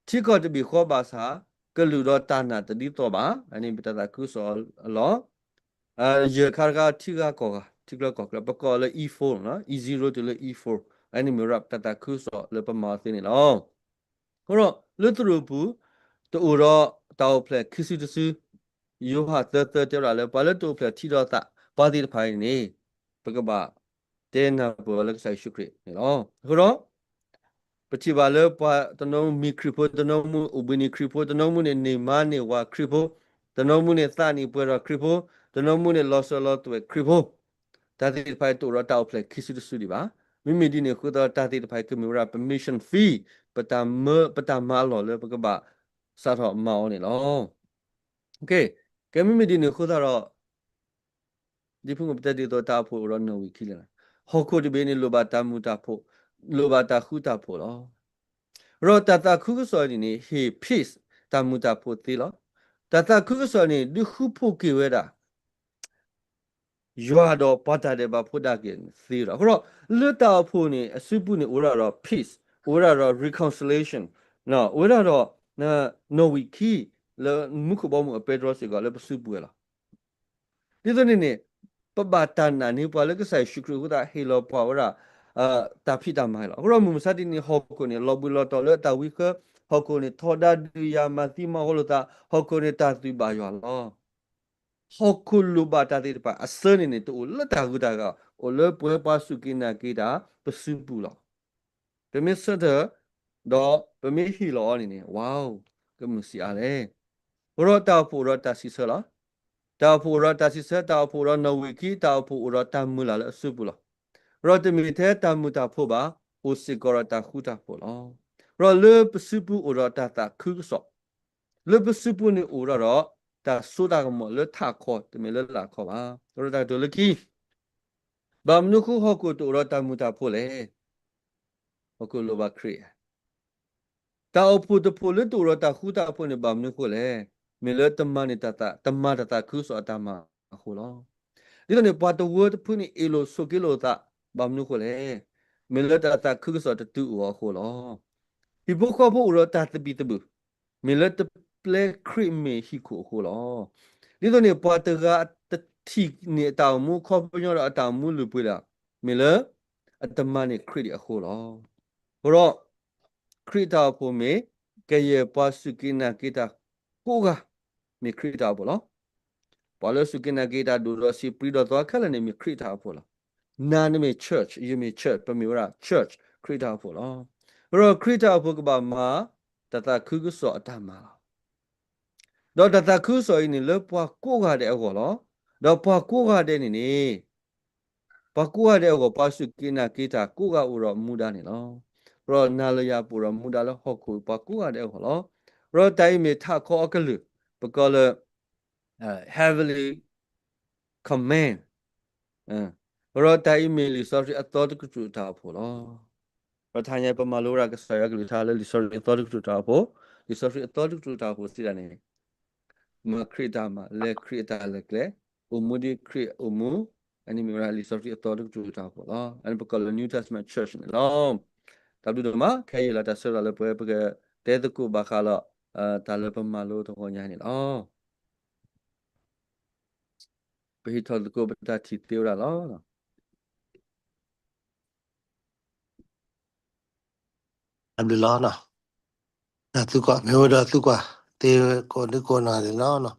ထံကီၢ်တဘ့ၣ်ဃီဘၣ်ဆၣ် ကလုာ်ဒီးတၢ်နာ်တဒ်သိးဘၣ်, အန့ၣ်မ့ၢ်တၢ်သးခုကစီၣ်အလီၢ်. ယဲၢ်ခါတခါ ထံဂၤကီၢ်ဂၤ ထံချၢကီၢ်ချၢ ပကိးလၢ E four လီၤ, E zero တုၤလၢ E four, အန့ၣ်မ့ၢ်ဝဲဒၣ်တၢ်သးခုကစီၣ်လၢပမၤအီၤသ့န့ၣ်လီၤ. အဃိဒီးလၢသရိာ်ပူၤ တအိၣ်ဒီးတၢ်အိၣ်ဖျဲၣ်ခံစုတစု, ယိၤဟၣ်သၢသၢတဲဝဲဒၣ်လၢ ပှၤလၢတအိၣ်ဖျဲၣ်ထံဒီးသး ပှၤသ့ၣ်တဖၣ်အံၤန့ၣ် ပကဘၣ်တဲနၢ်ပၢၢ်အီၤလၢကစၢ်ယ့ၣ်ၡူးခရံာ်န့ၣ်လီၤ. အဃိဒီး ပထံၣ်ဘၣ်လၢပှၤတနီၤမံၤခရံာ်ဖိ, တနီၤမံၤအိၣ်ဘှံးနံၤခရံာ်ဖိ, တနီၤမံၤန့ၣ်န့ၢ်မါန့ၢ်ဝၤခရံာ်ဖိ, တနီၤမံၤန့ၣ်သးနံၣ်ပှဲၤထီၣ်ခရံာ်ဖိ, တနီၤမံၤန့ၣ်လီၤစၢၤလီၤသွဲၣ်ခရံာ်ဖိ, တၢ်သ့ၣ်တဖၣ်အံၤတအိၣ်ဒီးတၢ်အိၣ်ဖျဲၣ်ခံစုတစုဒံးဘၣ်. မ့မ့ၢ်ဒ်န့ၣ်အဃိသတး တၢ်သ့ၣ်တဖၣ်အံၤကမ့ၢ်ဝဲဒၣ် ပ mission field, ပတၢ်မၢ, ပတၢ်မၤအလီၢ်လၢပကဘၣ်စးထီၣ်မၤအီၤန့ၣ်လီၤ. ကဲ မ့မ့ၢ်ဒ်န့ၣ်အဃိသတးဒီး ဒ်ဖုၣ်ကိာ်ပတဲဒ်သိး တၢ်အိၣ်ဖှိၣ်အိၣ်ဒီးနီၣ်ဝံာ်ခံလၢာ်လီၤ. ဟီၣ်ခိၣ်တဘ့ၣ်န့ၣ် လိၣ်ဘၣ်တၢ်မုာ်တၢ်ဖိး, လိၣ်ဘၣ်တၢ်ဃူတၢ်ဖိးလီၤ. ဒီးတၢ်သးခုကစီၣ်န့ၣ်န့ၣ် ဟ့ၣ် peace, တၢ်မုာ်တၢ်ဖိးသ့လီၤ. တၢ်သးခုကစီၣ်န့ၣ် ဒုးဃူဖိးက့ၤဝဲဒၣ် ယွၤဒီးပှၤတၢ်ဒဲးဘးဖိဒၣ်က့ၤသ့လီၤ. အဃိဒီး လၢတၢ်အိၣ်ဖှိၣ်န့ၣ် အစုပူၤန့ၣ် အိၣ်ဝဲဒၣ်ဒီး peace, အိၣ်ဝဲဒၣ်ဒီး reconciliation, အိၣ်ဝဲဒၣ်ဒီး နီၣ်ဝံာ်ခံ လၢမူခိၣ်ဘီမုၢ်အပဲတြီစ့ၢ်ကီးလၢပစုပူၤဝဲလီၤ. ဒ်သိးန့ၣ်န့ၣ် ပဘၣ်တၢ်နာ်န့ၢ်ပှၤလၢကစၢ်ယ့ၣ်ၡူးခရံာ်အဃိသတး ဟ့ၣ်လီၤပှၤဝဲဒၣ် တၢ်ဖံးတၢ်မၤလီၤ. အဃိဒီးမုၢ်မဆါတနံၤ ဟီၣ်ခိၣ်န့ၣ် လီၤဘှံးလီၤတီၤလၢတၢ်ဝံဃၢ, ဟီၣ်ခိၣ်န့ၣ် ထီဒါဒုးယၤ မၤသံမၤဟီလိာ်သး, ဟီၣ်ခိၣ်န့ၣ် တၢ်သွံၣ်ဘၣ်ယွၤလီၤ. ဟီၣ်ခိၣ်လိၣ်ဘၣ်တၢ်သ့ၣ်တဖၣ်အစၢန့ၣ်န့ၣ် တအိၣ်လၢတၢ်ဂုၤတၢ်ဂၤ, အိၣ်လၢပဝဲပှၤစူၢ်က့ၤနာ်က့ၤတၢ်ပစုပူၤလီၤ. ပမ့ၢ်ဆၢထၢၣ် ဒီးပမ့ၢ်ဟ့ၣ်လီၤအီၤန့ၣ်န့ၣ် ဝါ, ကမုာ်ဆံးအါလဲၣ်. အဃိဒီးတၢ်အိၣ်ဖှိၣ်အိၣ်ဒီးတၢ်စံးဆၢလီၤ. တၢ်အိၣ်ဖှိၣ်အိၣ်ဒီးတၢ်စံးဆၢ, တၢ်အိၣ်ဖှိၣ်အိၣ်ဒီးနီၣ်ဝံာ်ခံ, တၢ်အိၣ်ဖှိၣ်အိၣ်ဒီးတၢ်မုၢ်လၢ်လၢအစုပူၤလီၤ. ဒီးတမ့ၢ်ထဲတၢ်မုာ်တၢ်ဖိးဘၣ်, အိၣ်စ့ၢ်ကီးဒီးတၢ်ဃူတၢ်ဖိးလီၤ. ဒီးလၢပစုပူၤအိၣ်ဒီးတၢ်သးခုကစီၣ်, လၢပစုပူၤန့ၣ်အိၣ်ဒီး တၢ်စိတၢ်ကမီၤလၢထးခီ တမ့ၢ်လၢလာ်ခီဘၣ်. ဒီးတၢ်ကတိၤလၢခံ, ဘၣ်မနုၤဃိဟီၣ်ခိၣ်တအိၣ်ဒီးတၢ်မုာ်တၢ်ဖိးလဲၣ်. ဟီၣ်ခိၣ်လိၣ်ဘၣ်ခရံာ်ဧါ. တၢ်အိၣ်ဖှိၣ်တဖှိၣ်လၢတအိၣ်ဒီးတၢ်ဃူတၢ်ဖိးန့ၣ် ဘၣ်မနုၤဃိလဲၣ်. မ့ၢ်လၢတမၤန့ၢ်တၢ်သး, တမၤတၢ်သးခုကစီၣ်အတၢ်မၤအဃိလီၤ. ဒ်သိးန့ၣ် ပှၤတဝၢတဖုန့ၣ် အ့ၣ်လိာ်ဆိးက့လိာ်သး ဘၣ်မနုၤဃိလဲၣ်. မ့ၢ်လၢတၢ်သးခုကစီၣ်တတုၤအိၣ်အဃိလီၤ. ဟံၣ်ဖိဃီဖိအိၣ်ဒီးတၢ်သဘံၣ်သဘုၣ်, မ့ၢ်လၢတပျဲခရံာ်မ့ၢ်ဟံၣ်ခိၣ်အဃိလီၤ. ဒ်သိးန့ၣ် ပှၤတဂၤတထံၣ်န့ၢ်အတၢ်အိၣ်မူအခီပညီဒီးအတၢ်အိၣ်မူလုၢ်ပှ့ၤလၢ်, မ့ၢ်လၢအတမၤန့ၢ်ခရံာ်ဒံးအဃိလီၤ. အဃိဒီး ခရံာ်အတၢ်အိၣ်ဖှိၣ်မ့ၢ် ကယဲၢ်ပှၤစူၢ်က့ၤနာ်က့ၤတၢ်ကိးဂၤ မ့ၢ်ခရံာ်အတၢ်အိၣ်ဖှိၣ်လီၤ. ပှၤလၢစူၢ်က့ၤနာ်က့ၤတၢ်ဒိၣ်ဒီးဆံး ပြံဒီးသွါခဲလၢာ်န့ၣ် မ့ၢ်ခရံာ်အတၢ်အိၣ်ဖှိၣ်လီၤ. နၤနမ့ၢ် church, ယမ့ၢ် church, ပမ့ၢ်ဝဲဒၣ် church ခရံာ်အတၢ်အိၣ်ဖှိၣ်လီၤ. အဃိဒီးခရံာ်အတၢ်အိၣ်ဖှိၣ်ကဘၣ်မၤ တၢ်သးခုကစီၣ်အတၢ်မၤလီၤ. ဒီးတၢ်သးခုကစီၣ်အံၤန့ၣ် လၢပှၤကိးဂၤဒဲးအဂီၢ်လီၤ. ဒီးပှၤကိးဂၤဒဲးန့ၣ်န့ၣ် ပှၤကိးဂၤဒဲးအဂီၢ် ပှၤစူၢ်က့ၤနာ်က့ၤတၢ်ကိးဂၤအိၣ်ဒီးမူဒါန့ၣ်လီၤ. အဃိဒီးနၤလၢယၤပအိၣ်ဒီးမူဒါလၢဟီၣ်ခိၣ် ပှၤကိးဂၤဒဲးအဂီၢ်လီၤ. အဃိဒီးတၢ်အံၤမ့ၢ်ထးခီအကလုၢ် ပကိးလၢ heavenly command အဃိဒီးတၢ်အံၤမ့ၢ်လံာ်စီဆှံအသီတကတြူၢ်တၢ်အိၣ်ဖှိၣ်လီၤ. ဒီးတဟါညါပမၤလိဝဲဒၣ်ကစၢ်ယွၤကလုၢ်ကထါလၢလံာ်စီဆှံအသီတကတြူၢ်တၢ်အိၣ်ဖှိၣ်, လံာ်စီဆှံအသီတကတြူၢ်တၢ်အိၣ်ဖှိၣ်စံးဒ်န့ၣ် မၤခရံာ်အတၢ်မၤ, လဲၤခရံာ်အတၢ်လဲၤကျဲ, အိၣ်မူဒ်ခရံာ်အိၣ်မူ, အန့ၣ်မ့ၢ်ဝဲဒၣ်လံာ်စီဆှံအသီတကတြူၢ်တၢ်အိၣ်ဖှိၣ်လီၤ. အန့ၣ်ပကိးလၢ New Testament Church န့ၣ်လီၤ. တၢ်ဘျုးဒိၣ်မး, ခဲအံၤလီၤတၢ်ဆၢကတီၢ်လၢပဝဲ ပကတဲသကိးဘၣ်ဃးလီၤ တၢ်လၢပမၤလိတဂီၤညါန့ၣ်လီၤ. ပဟ့ၣ်ထီၣ်သကိးပတၢ်ထံၣ်သ့ဝဲဒၣ်လီၤ. တၢ်ဘျုးလီၤ. သုကွၢ်, မ့ၢ်ဝဲဒီးသုကွၢ်သ့ကိးဒုကိးနၤန့ၣ်လီၤ.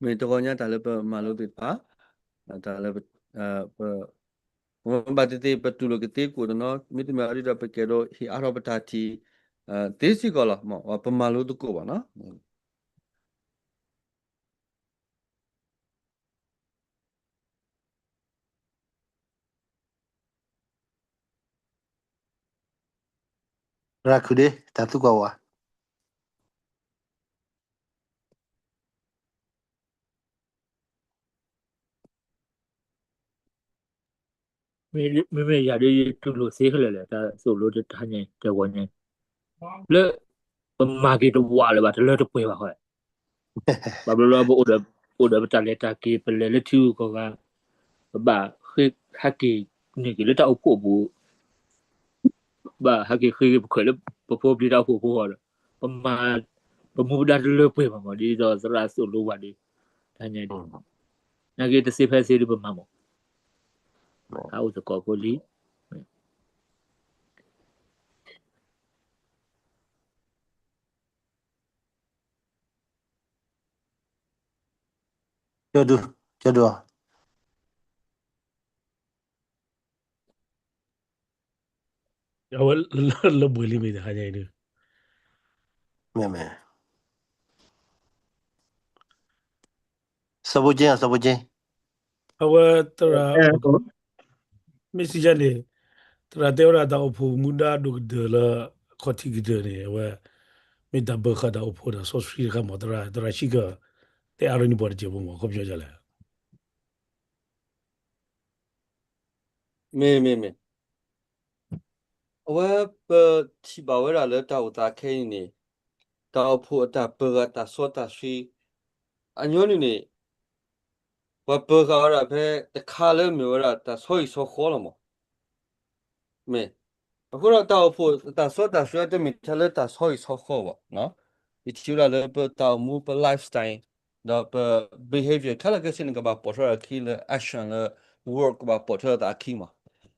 မ့ၢ်တဂီၤညါတၢ်လၢပမၤလိသ့ၣ်တဖၣ်, တၢ်လၢပ, ပ, ပမ့ၢ်ဘၣ်သ့ၣ်သ့ၣ် ပတူၢ်လိာ်ကသ့ကိးတနီၤ, မ့တမ့ၢ်အဒ်ဒီး ပကဲဒိးဟ့ၣ်အါထီၣ်ပတၢ်ထံၣ် သ့စ့ၢ်ကီးလီၤ, ပမၤလိသကိးဘၣ်နီၤ. ရၤခုၣ်ဒ့ တၢ်သံကွၢ်ဝဲ မ့မ့ၢ်ယၤဒ်ယတူၢ်လိာ်သ့ခဲလၢာ်လဲၣ်, တၢ်သိၣ်လိတဟါညါ တဂီၤညါ လၢ ပမၤက့ၤတဝးလၢၤဘၣ် တလၢတပှဲၤဘၣ်ဃီ, ဘၣ်ဘျီဘျီ ပအိၣ်ဒီးပတၢ်လဲၤတၢ်က့ၤ ပလဲၤလၢထံဂုၤကီၢ်ဂၤ, ပဘၣ်ဃ့ဟဲက့ၤန့ၢ်က့ၤလၢတၢ်အိၣ်ဖှိၣ်အပူၤ, ဘၣ်ဟဲက့ၤဃ့က့ၤပခွဲးလၢပဖိပလံၤတၢ်အိၣ်ဖှိၣ်ဖိဃီဒီး, ပမၤ, ပမူပဒါတလၢပှဲၤဘၣ်မး ဒ်သိးသရၣ်သိၣ်လိဘၣ်ဒီး, တဟါညါဒ်, နာ်က့တသ့ဖဲသ့ဒီးပမၤမး, အအိၣ်သကိးဖိလံ ကၠီဒု, ကၠီဒု, အဝဲလၢဘှံးလံမ့ၢ်တဟါညါအံၤဒု, မ့ၢ်မ့ၢ်, စီၤဘိက့, စီၤဘိက့, အဝဲသရၣ်, မ့ၢ်စံးယၤန့ၣ်, သရၣ်တဲဝဲဒၣ်တၢ်အိၣ်ဖှိၣ်မူဒါဒိၣ်ကတၢၢ်လၢ အခီၣ်ထံးကတၢၢ်န့ၣ် အဝဲ, မ့ၢ်တၢ်ပၢဃာ်တၢ်အိၣ်ဖှိၣ်တၢ်စီဆှံတခါမး သရၣ်, သရၣ်ဆံကၢ, တဲအါရၢနံၤပှၤတစဲးဖိမး ခီပညီဒ်လဲၣ် မ့ၢ်, မ့ၢ်, မ့ၢ်, အဝဲပထံၣ်ဘၣ်ဝဲဒၣ်လၢတၢ်အိၣ်သးခဲအံၤန့ၣ်, တၢ်အိၣ်ဖှိၣ်အတၢ်ပၢဃာ်တၢ်စီတၢ်ဆှံ, အညီနုၢ်န့ၣ်, ပှၤပၢဃာ်ဝဲဒၣ်ဖဲတခါလၢမ့ၢ်ဝဲဒၣ်တၢ်ဆီဟံၣ်ဆီဃီလီၤမး မ့ၢ်, အဃိဒီးတၢ်အိၣ်ဖှိၣ်တၢ်စီတၢ်ဆှံ တမ့ၢ်ထဲလၢတၢ်ဆီဟံၣ်ဆီဃီဘၣ်, ယထံၣ်ဝဲဒၣ်လၢပတၢ်အိၣ်မူ ပ lifestyle ဒီးပ behavior ခဲလၢာ်ခဲဆ့န့ၣ် ကဘၣ်ပိာ်ထွဲအခံလၢ action လၢ work ကဘၣ်ပိာ်ထွဲအသးအခံမး,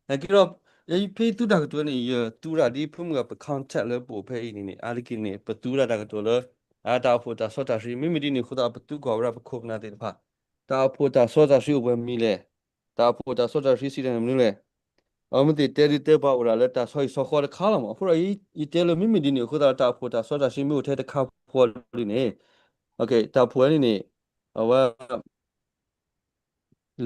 နာ်က့ဒီး, ယဖဲယသူတၢ်ကတိၤန့ၣ် ယသူဝဲဒၣ်ဒ်ဖုမုၢ်ဂၤပ context လၢပအိၣ်ဖဲအံၤန့ၣ်န့ၣ် အါတက့ၢ်န့ၣ် ပသူဝဲဒၣ်တၢ်ကတိၤလၢ, အတၢ်အိၣ်ဖှိၣ်တၢ်စီတၢ်ဆှံ မ့မ့ၢ်ဒ်န့ၣ်အဃိသတး ပသူကွၢ်ဝဲဒၣ်ပခိၣ်ပနၢ်သ့ၣ်တဖၣ်, တၢ်အိၣ်ဖှိၣ်တၢ်စီတၢ်ဆှံအိၣ်ပှဲၤမံၤလဲၣ်, တၢ်အိၣ်ဖှိၣ်တၢ်စီတၢ်ဆှံစံးတၢ်န့ၣ်မနုၤလဲၣ်, အဝဲမ့ၢ်သ့ၣ်တဲဒုတဲပှၤအိၣ်ဒၣ်လၢတၢ်ဆီဟံၣ်ဆီဃီတခါလီၤမး, အဃိဒီး, ယတဲလၢမ့မ့ၢ်ဒ်န့ၣ်အဃိသတး တၢ်အိၣ်ဖှိၣ်တၢ်စီတၢ်ဆှံမ့ၢ်အိၣ်ထဲတခါဖိဒ်န့ၣ်, တၢ်အိၣ်ဖှိၣ်ဝဲန့ၣ်န့ၣ်, အဝဲ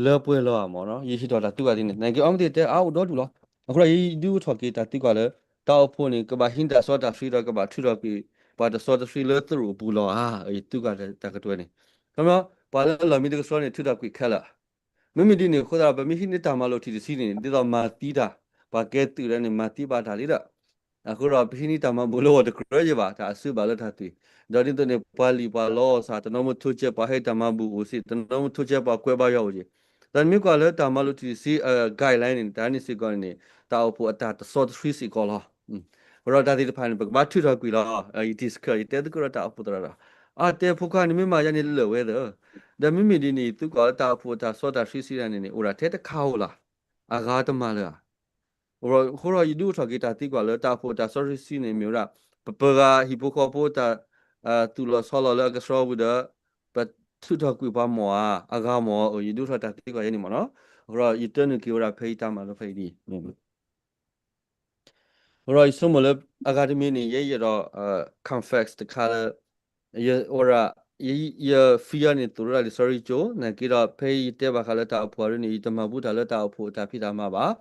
လၢပှဲၤလီၤဧါမး, ယဟ့ၣ်ထီၣ်တၢ်သံကွၢ်ဒ်န့ၣ် နာ်က့အဝဲမ့ၢ်သ့ၣ်တဲအါအိၣ်ဒီဒူၣ်လီၤ, အဃိဒီးယဒုးအိၣ်ထီၣ်က့ၤတၢ်သံကွၢ်လၢ, တၢ်အိၣ်ဖှိၣ်န့ၣ် ကဘၣ်ဟံးတၢ်စီတၢ်ဆှံဒီးကဘၣ်ထုးထီၣ်ကွံာ်, ပှၤတစီတဆှံလၢသရိာ်အပူၤလီၤဧါ, ယသံကွၢ်တၢ်ကတိၤန့ၣ်, ခီပညီ, ပှၤလၢလီၢ်မံတကဆှီန့ၣ် ထုးထီၣ်ကွံာ်ခဲလၢာ်, မ့မ့ၢ်ဒ်န့ၣ်အဃိသတး ပမ့ၢ်ဟံးန့ၢ်တၢ်မၤလိာ်ထံၣ်တဆံန့ၣ် ဒ်သိးမၤသံတၢ်, ပှၤကဲသုးဒၣ်န့ၣ် မၤသံဘၣ်တၢ်လံဒီး, အဃိဒီး ပဟံးန့ၢ်တၢ်မၤဘူၣ်လၢအီၤတကြၢးယံၤဘၣ်, တၢ်အစုဘၣ်လၢတၢ်သွံၣ်, ဒီးဒ်သိးန့ၣ် ပှၤလံၣ်ပှၤလီအီၤစ့ၢ် တနီၤမ့ၢ်ထိးကဲးပှၤဟဲတၢ်မၤဘူၣ်အိၣ်စ့ၢ် တနီၤမ့ၢ်ထိးကဲးပှၤကွဲးဘါယွၤအိၣ်စ့ၢ်, တၢ်နမ့ၢ်ကွၢ်လၢတၢ်မၤလိာ်ထံၣ်တဆံ guideline န့ၣ် တၢ်န့ၣ်စ့ၢ်ကီးန့ၣ်န့ၣ် တၢ်အိၣ်ဖှိၣ်အတၢ်တစီတဆှံစ့ၢ်ကီးလီၤ. အဃိဒီးတၢ်သ့ၣ်တဖၣ်န့ၣ် ပကဘၣ်ထုးထီၣ်ကွံာ်လီၤ. ယတံၤဆှၢ ယတဲသကိးဒီးတၢ်အိၣ်ဖှိၣ်သရၣ်ဒီး, အတဲဖိခွါန့ၣ်မ့ၢ်မၤယၤန့ၣ်လၢာ်ဝဲသၢ, ဒီးမ့မ့ၢ်ဒ်န့ၣ် ယသံကွၢ်လၢတၢ်အိၣ်ဖှိၣ်အတၢ်စီတၢ်ဆှံစံးဒၣ်န့ၣ်န့ၣ် အိၣ်ဒၣ်ထဲတခါဧိၤလီၤ. အဂၤတမၤလၢၤဧါ. အဃိဒီးယဒုးအိၣ်ထီၣ်က့ၤတၢ်သံကွၢ်လၢတၢ်အိၣ်ဖှိၣ်တၢ်စီတဆှံန့ၣ်မ့ၢ်ဝဲဒၣ်, ပပၢဃာ်ဟံၣ်ဖိဃီဖိတၢ်, သူၣ်လီၤဆီလီၤလၢအကဆှီဝံၤဒီး, ပထုးထီၣ်ကွံာ်ပှၤမ့ၢ်ဧါ, အဂၤမ့ၢ်ဧါ, ယဒုးအိၣ်ထီၣ်တၢ်သံကွၢ်ယဲန့ၣ်မ့ၢ်နီၤ. အဃိဒီးယတၢနုာ်က့ၤဝဲဒၣ်ဖဲယတၢ်မၤလိဖဲအံၤဒ်အံၤ အဃိဒီးယဆိကမိၣ်လၢအဂၤတမံၤန့ၣ် ယဲယအဲၣ်ဒိး confess တခါလၢ, ယဝဲဒၣ်, ယ, ယ fear န့ၣ်သိၣ်လိဒၣ်လံာ်စီဆှံကၠိ, နာ်က့ဒီးဖဲယတဲဘၣ်ဃးလၢတၢ်အိၣ်ဖှိၣ်အံၤန့ၣ် ယတမၤဘူၣ်တၢ်လၢတၢ်အိၣ်ဖှိၣ်အတၢ်ဖံးတၢ်မၤဘၣ်.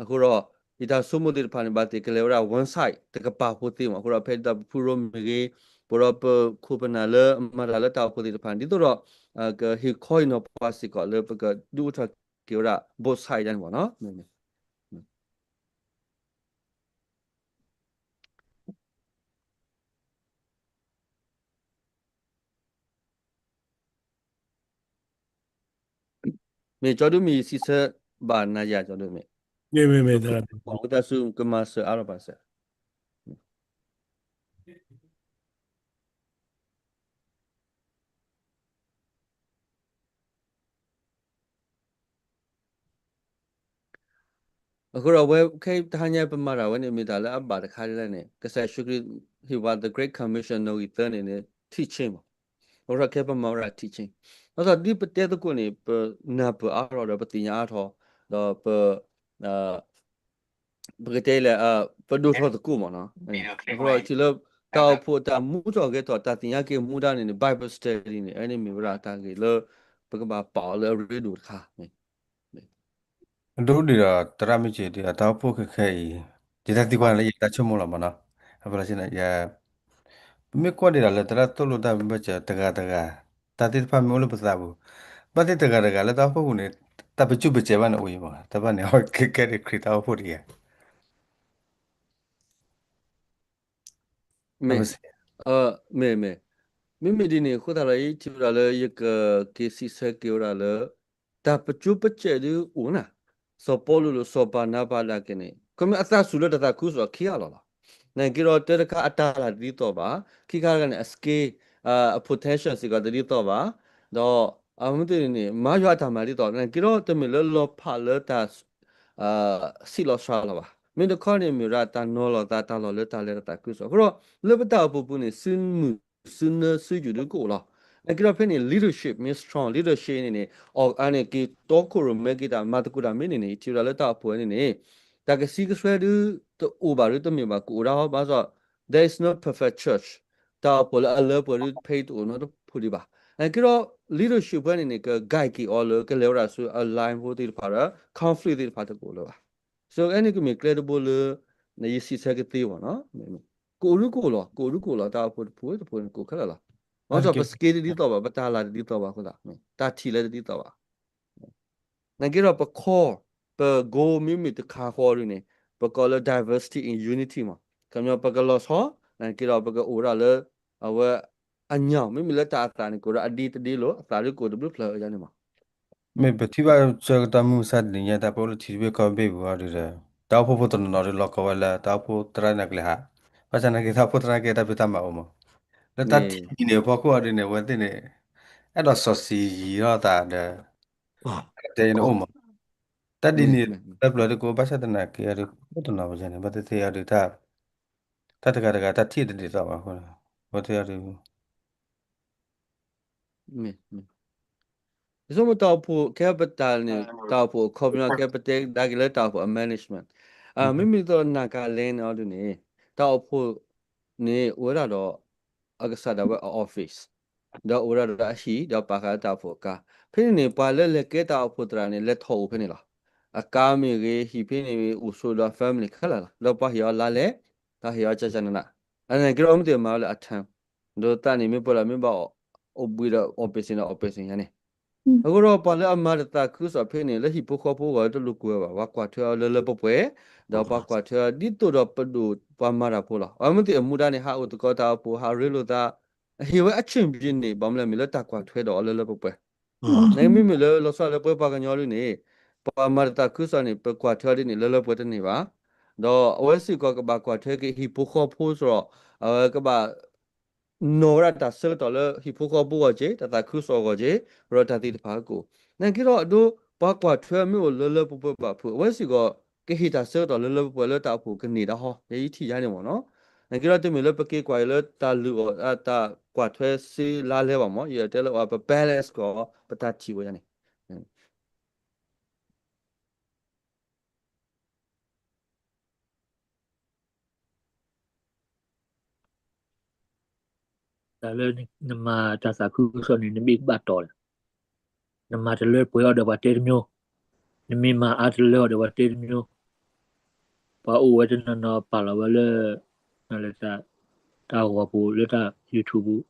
အဃိဒီး, ယတၢ်ဆိကမိၣ်သ့ၣ်တဖၣ်န့ၣ် ဘၣ်သ့ၣ်ကလဲၤဝဲဒၣ် one side တကပၤဖိသ့မး, အဃိဒီးဖဲဒၣ်ပဖုရိမ့ၢ်ဂ့ၤ, ပဒီးပခိၣ်ပနၢ်လၢအမၤတၢ်လၢတၢ်အိၣ်ဖှိၣ်သ့ၣ်တဖၣ်န့ၣ် ဒ်သိးဒီး, ကဟ့ၣ်ခီဟ့ၣ်နီၤပှၤစ့ၢ်ကီးလၢပကဒုးအိၣ်ထီၣ်က့ၤဝဲဒၣ် both side ဒ်န့ၣ်မ့ၢ်နီၤ. မ့ၢ်ကၠီဒုမ့ၢ်စံးဆၢဘၣ်နၤယၤကၠီဒုမ့ၢ်, မ့ၢ်မ့ၢ်မ့ၢ်, ဝံသးစူၤကမၤစၢၤအါထီၣ်ဘၣ်စၢၤ. အဃိဒီးအဝဲခဲအံၤတဟါညါပမၤတၢ်ဝဲန့ၣ် မ့ၢ်တၢ်လၢအဘၣ်တခါဒ်လဲၣ်န့ၣ် ကစၢ်ယ့ၣ်ၡူးခရံာ်ဟ့ၣ်ပှၤ the Great Commission နီၣ်ဂံၢ်သၢန့ၣ်န့ၣ် teaching မး. အဃိဒီးခဲပမၤဝဲဒၣ် teaching ဘၣ်ဆၣ်ဒ်ပတဲသကိးန့ၣ် ပနၢ်ပၢၢ်အါထီၣ်ဒီးပသ့ၣ်ညါအါထီၣ် ဒီးပ ပကတဲလဲၣ် ပဒိၣ်ထီၣ်သကိးမ့ၢ်နီၤ. အဃိဒီးထံၣ်လၢ တၢ်အိၣ်ဖှိၣ်တၢ်မူထီၣ်ဂဲၤထီၣ် တၢ်သ့ၣ်ညါက့ၤမူဒါန့ၣ်န့ၣ် Bible study န့ၣ် အန့ၣ်မ့ၢ်ဝဲဒၣ်တၢ်ဂ့ၢ်လၢ ပကဘၣ်ပာ်အီၤလၢအရ့ဒိၣ်တခါ အဒိဒ်ဒီး သရၣ်မုၢ်က့ၤဒ်ဒီး တၢ်အိၣ်ဖှိၣ်ခဲခဲအံၤ ယတၢ်သံကွၢ်န့ၣ်လၢယတၢ်ဆိကမိၣ်လီၤမ့ၢ်နီၤ. အဖီလာ်ဆ့ၣ်နီၤ ယ ပမ့ၢ်ကွၢ်ဒ်ဒီးလၢသရၣ်သိၣ်လိတၢ်မ့ၢ်ဘၣ်စၢၤတဂၤတဂၤ တၢ်သ့ၣ်တဖၣ်မ့ၢ်အိၣ်လၢပသးပူၤ ဘၣ်သ့ၣ်တဂၤတဂၤလၢတၢ်အိၣ်ဖှိၣ်ပူၤန့ၣ် တၢ်ပစုၢ်ပစဲးဘၣ်န့ၣ်အိၣ်အံၤမ့ၢ် တၢ်ဘၣ်န့ၣ် အဝဲကဲကဲဒ်ခရံာ်တၢ်အိၣ်ဖှိၣ်တဂ့ၤ မ့ၢ် မ့ၢ် မ့မ့ၢ်ဒ်န့ၣ် အဃိသတးဒီး ယထံၣ်ဝဲဒၣ်လၢယကက့ၤစံးဆၢက့ၤဝဲဒၣ်လၢ တၢ်ပကၠိပစဲးဒုအိၣ်နၤ, စီၤပီလူးလၢစီၤဘၤနါဘၤဒၣ်က့ၤန့ၣ် ခီမ့ၢ်အသးစူၤလၢတၢ်သးခုကစီၣ်ခံဂၤလီၤလီၤ. နာ်က့ဒီးတၢတခါအတၢ်လၤတဒ်သိးဘၣ်, ခံခါတခါန့ၣ် အ scale အ potential စ့ၢ်ကီးတဒ်သိးဘၣ်, ဒီးအမ့ၢ်သ့ၣ်န့ၣ် မၤယွၤအတၢ်မၤဒ်သိး နာ်က့ဒီးတမ့ၢ်လၢလီၤဖးလၢတၢ် စံးလီၤစှၤလီၤဘၣ်. မ့ၢ်တခီန့ၣ် မ့ၢ်ဝဲဒၣ်တၢ်နီၤလီၤသး တၢ်လီၤလၢတၢ်လဲၤတၢ်သးခုကစီၣ်. အဃိဒီး လၢပတၢ်အိၣ်ဖှိၣ်ပူၤန့ၣ် စုမုၢ်စုနၢစုယုၢ်ဒုကအိၣ်လီၤ. နာ်က့ဒီးဖဲန့ၣ် leadership မ့ၢ် strong leadership န့ၣ်န့ၣ် အီၤအါန့ၣ် က့ၤတီခိၣ်ရိၣ်မဲက့ၤတၢ် မၤသကိးတၢ်မ့ၢ်န့ၣ်န့ၣ် ယထံၣ်ဝဲဒၣ်လၢတၢ်အိၣ်ဖှိၣ်ဝဲန့ၣ်န့ၣ် တၢ်ကဆံကစွဲဒု တအိၣ်ဘၣ်ဒု တမ့ၢ်ဘၣ် ကအိၣ်ဒၣ်ဟီ ဘၣ်ဆၣ် there is no perfect church တၢ်အိၣ်ဖှိၣ်လၢအလၢပှဲၤဒု ဖဲအံၤတအိၣ်နီတဖုဒံးဘၣ်. နာ်က့ဒီး leadership ဖဲန့ၣ်န့ၣ် က guide က့ၤအီၤလၢကလဲၤဝဲဒၣ်ဆူ အ line ဖိသ့ၣ်တဖၣ်ဒီး conflict သ့ၣ်တဖၣ်တကအိၣ်လၢၤဘၣ်. so အဲန့ၣ်ကမ့ၢ်ကျဲတဘိလၢ ယစံးဆၢကသ့မ့ၢ်နီၤ. ကအိၣ်ဒုကအိၣ်လီၤ, ကအိၣ်ဒုကအိၣ်လီၤ, တၢ်အိၣ်ဖှိၣ်တဖုတဖုန့ၣ် ကအိၣ်ခဲလၢာ်လီၤ. ဘၣ်ဆၣ်ပ scale တဒ်သိးဘၣ်, ပတၢ်လၤတဒ်သိးဘၣ်အဃိသတး, တၢ်ထံၣ်လၢတဒ်သိးဘၣ်. နာ်က့ဒီးပ core, ပ goal မ့မ့ၢ်တခါဃီဒုန့ၣ် ပကိးလၢ diversity in unity မ့ၢ်, ခီပညီ ပကလီၤဆီ, နာ်က့ဒီးပကအိၣ်ဒၣ်လၢ အဝဲ အညၣ် မ့မ့ၢ်လၢတၢ်အသးန့ၣ် ကအိၣ်ဒၣ်အဒ့တဒ့လီၤ, အသးဒုကအိၣ်တဘျုးဖျၢၣ်ယါန့ၣ်မ့ၢ် မ့ၢ်ပထံၣ်ဘၣ်ဆၢကတီၢ်မုၢ်မဆါတနံၤညါ တၢ်ပအိၣ်လၢထံတဘ့ၣ်ကီၢ်ဘ့ၣ်ပူၤအီၤဒုဒီး တၢ်အိၣ်ဖှိၣ်ဖိတနီၤနီၤဒု လီၤကီဝဲလၢတၢ်အိၣ်ဖှိၣ်သရၣ်န့ၣ်အကျဲဟး, ဘၣ်ဆၣ်နာ်က့တၢ်အိၣ်ဖှိၣ်သရၣ်ကဲတၢ်ဖံးတၢ်မၤအိၣ်မး, လၢတၢ်ထံၣ်န့ၣ်အဖီခိၣ်အီၤဒုန့ၣ် အဝဲသ့ၣ်န့ၣ် အဲၣ်ဒိးစီၤစံယံၤထီၣ်သးဒီး တဲန့ၣ်အိၣ်မး, တၢ်ဒ်န့ၣ် တၢ်ပျၢၤဒုကအိၣ် ဘၣ်ဆၣ်သနာ်က့အီၤဒု တနီၤပယါန့ၣ် ဘၣ်သ့ၣ်သ့ၣ်အီၤဒု တၢ်တဂၤတဂၤ တၢ်ထံၣ်တဒ်သိးဘၣ်အဃိ, ဘၣ်သ့ၣ်အီၤဒု မ့ၢ် မ့ၢ် ယဆိကမိၣ်တၢ်အိၣ်ဖှိၣ်ခဲပတၢ်န့ၣ် တၢ်အိၣ်ဖှိၣ်အခီပညီ ကဲပတဲဒၣ်က့ၤလၢတၢ်အိၣ်ဖှိၣ်အ management, မ့မ့ၢ်ဒ်သိး Nagaland န့ၣ်အီၤဒုန့ၣ် တၢ်အိၣ်ဖှိၣ်န့ၣ် အိၣ်ဝဲဒၣ်ဒီး အကစၢ်ဒၣ်ဝဲအ office, ဒီးအိၣ်ဝဲဒၣ်ဒီးအဟံၣ် ဒီးပာ်ဃာ်လၢတၢ်အိၣ်ဖှိၣ်အကါ, ဖဲန့ၣ်န့ၣ် ပှၤလၢလဲၤကဲတၢ်အိၣ်ဖှိၣ်သရၣ်န့ၣ် လဲၤထီၣ်အိၣ်ဖဲန့ၣ်လီၤ. အကါမ့ၢ်ဂ့ၤ ဟံၣ်ဖဲန့ၣ်မ့ၢ်အိၣ်ဆိးဒီး family ခဲလၢာ်လီၤ. ဒီးပှၤဟ့ၣ်အီၤလါလဲ, တၢ်ဟ့ၣ်အီၤကၢကၢနးနး, အန့ၣ်က့ဒီးမ့ၢ်သ့ၣ်မၤဝဲလၢအ time ဒီးသးန့ၣ်မ့ၢ်ပှၤလၢမ့ၢ်ဘၣ် အိၣ်ဘှံးဒီး operation ဒီး operation ယါန့ၣ်, အဃိဒီးပှၤလၢအမၤတၢ်သးခုကစီၣ်ဖဲန့ၣ် လၢဟံၣ်ဖိဃီဖိအဂီၢ်တလိာ်ကွဲဘၣ်, ပှၤကွၢ်ထွဲအီၤလၢလၢပှဲၤပှဲၤ, ဒီးပှၤကွၢ်ထွဲအီၤဒ်သိးဒီးပဒိၣ်ပှၤမၤတၢ်ဖိလီၤ. အမ့ၢ်သ့ၣ်အမူဒါန့ၣ် ဟးအိၣ်သကိးတၢ်အိၣ်ဖှိၣ် ဟးရ့လိာ်သး, ဟ့ၣ်ဝဲအ change န့ၣ် ဘၣ်မနုၤလဲၣ် မ့ၢ်လၢတၢ်ကွၢ်ထွဲဒီးအီၤလၢလၢပှဲၤပှဲၤ နမ့မ့ၢ်လၢလီၤဆီလၢပှဲၤပှၤကညီဒုန့ၣ် ပှၤမၤတၢ်သးခုကစီၣ်န့ၣ် ပကွၢ်ထွဲအီၤဒ်န့ၣ် လၢလၢပှဲၤပှဲၤတန့ၢ်ဘၣ်, ဒီးအဝဲစ့ၢ်ကီးကဘၣ်ကွၢ်ထွဲက့ၤဟံၣ်ဖိဃီဖိစ့ၢ်ကီး, အဝဲကဘၣ် နီၣ်ဝဲဒၣ်တၢ်ဆၢကတီၢ်လၢဟံၣ်ဖိဃီဖိအဂီၢ်က့ၤ, တၢ်သးခုကစီၣ်အဂီၢ်က့ၤ, ဒီးတၢ်သ့ၣ်တဖၣ်ကအိၣ်, နာ်က့ဒီးအဒိ ပှၤကွၢ်ထွဲမ့ၢ်အိၣ်လၢလၢပှဲၤပှဲၤဘၣ်ဖုး အဝဲစ့ၢ်ကီး ကဟ့ၣ်တၢ်ဆၢကတီၢ်လၢလၢပှဲၤပှဲၤလၢတၢ်အိၣ်ဖှိၣ်ကန့ၢ်တၢ်ဟီ, ယဲယထံၣ်ယါန့ၣ်မ့ၢ်နီၤ, နာ်က့ဒီးတမ့ၢ်လၢပက့ၤကွၢ်အံၤလၢတၢ်လုၢ်အီၣ် တၢ်ကွၢ်ထွဲစ့လါလဲဘၣ်မ့ၢ်, ယတဲလၢအီၤ ပ balance ကီး ပတၢ်ထံၣ်ဝဲယါန့ၣ် တၢ်လၢနမၤတၢ်သးခုကစီၣ်န့ၣ် နဘ့ၣ်ကဘၣ်တီၤဒီး, နမၤတလၢပှဲၤအီၤဒီးပှၤတဲတမျိုး, နမ့ၢ်မၤအါတလၢအီၤဒီးပှၤတဲတမျိုး, ပှၤအိၣ်ဝဲတနီၤနီၤပာ်လီၤဝဲလၢ တၢ်ဂီၤပူၤလၢတၢ် YouTube ပူၤ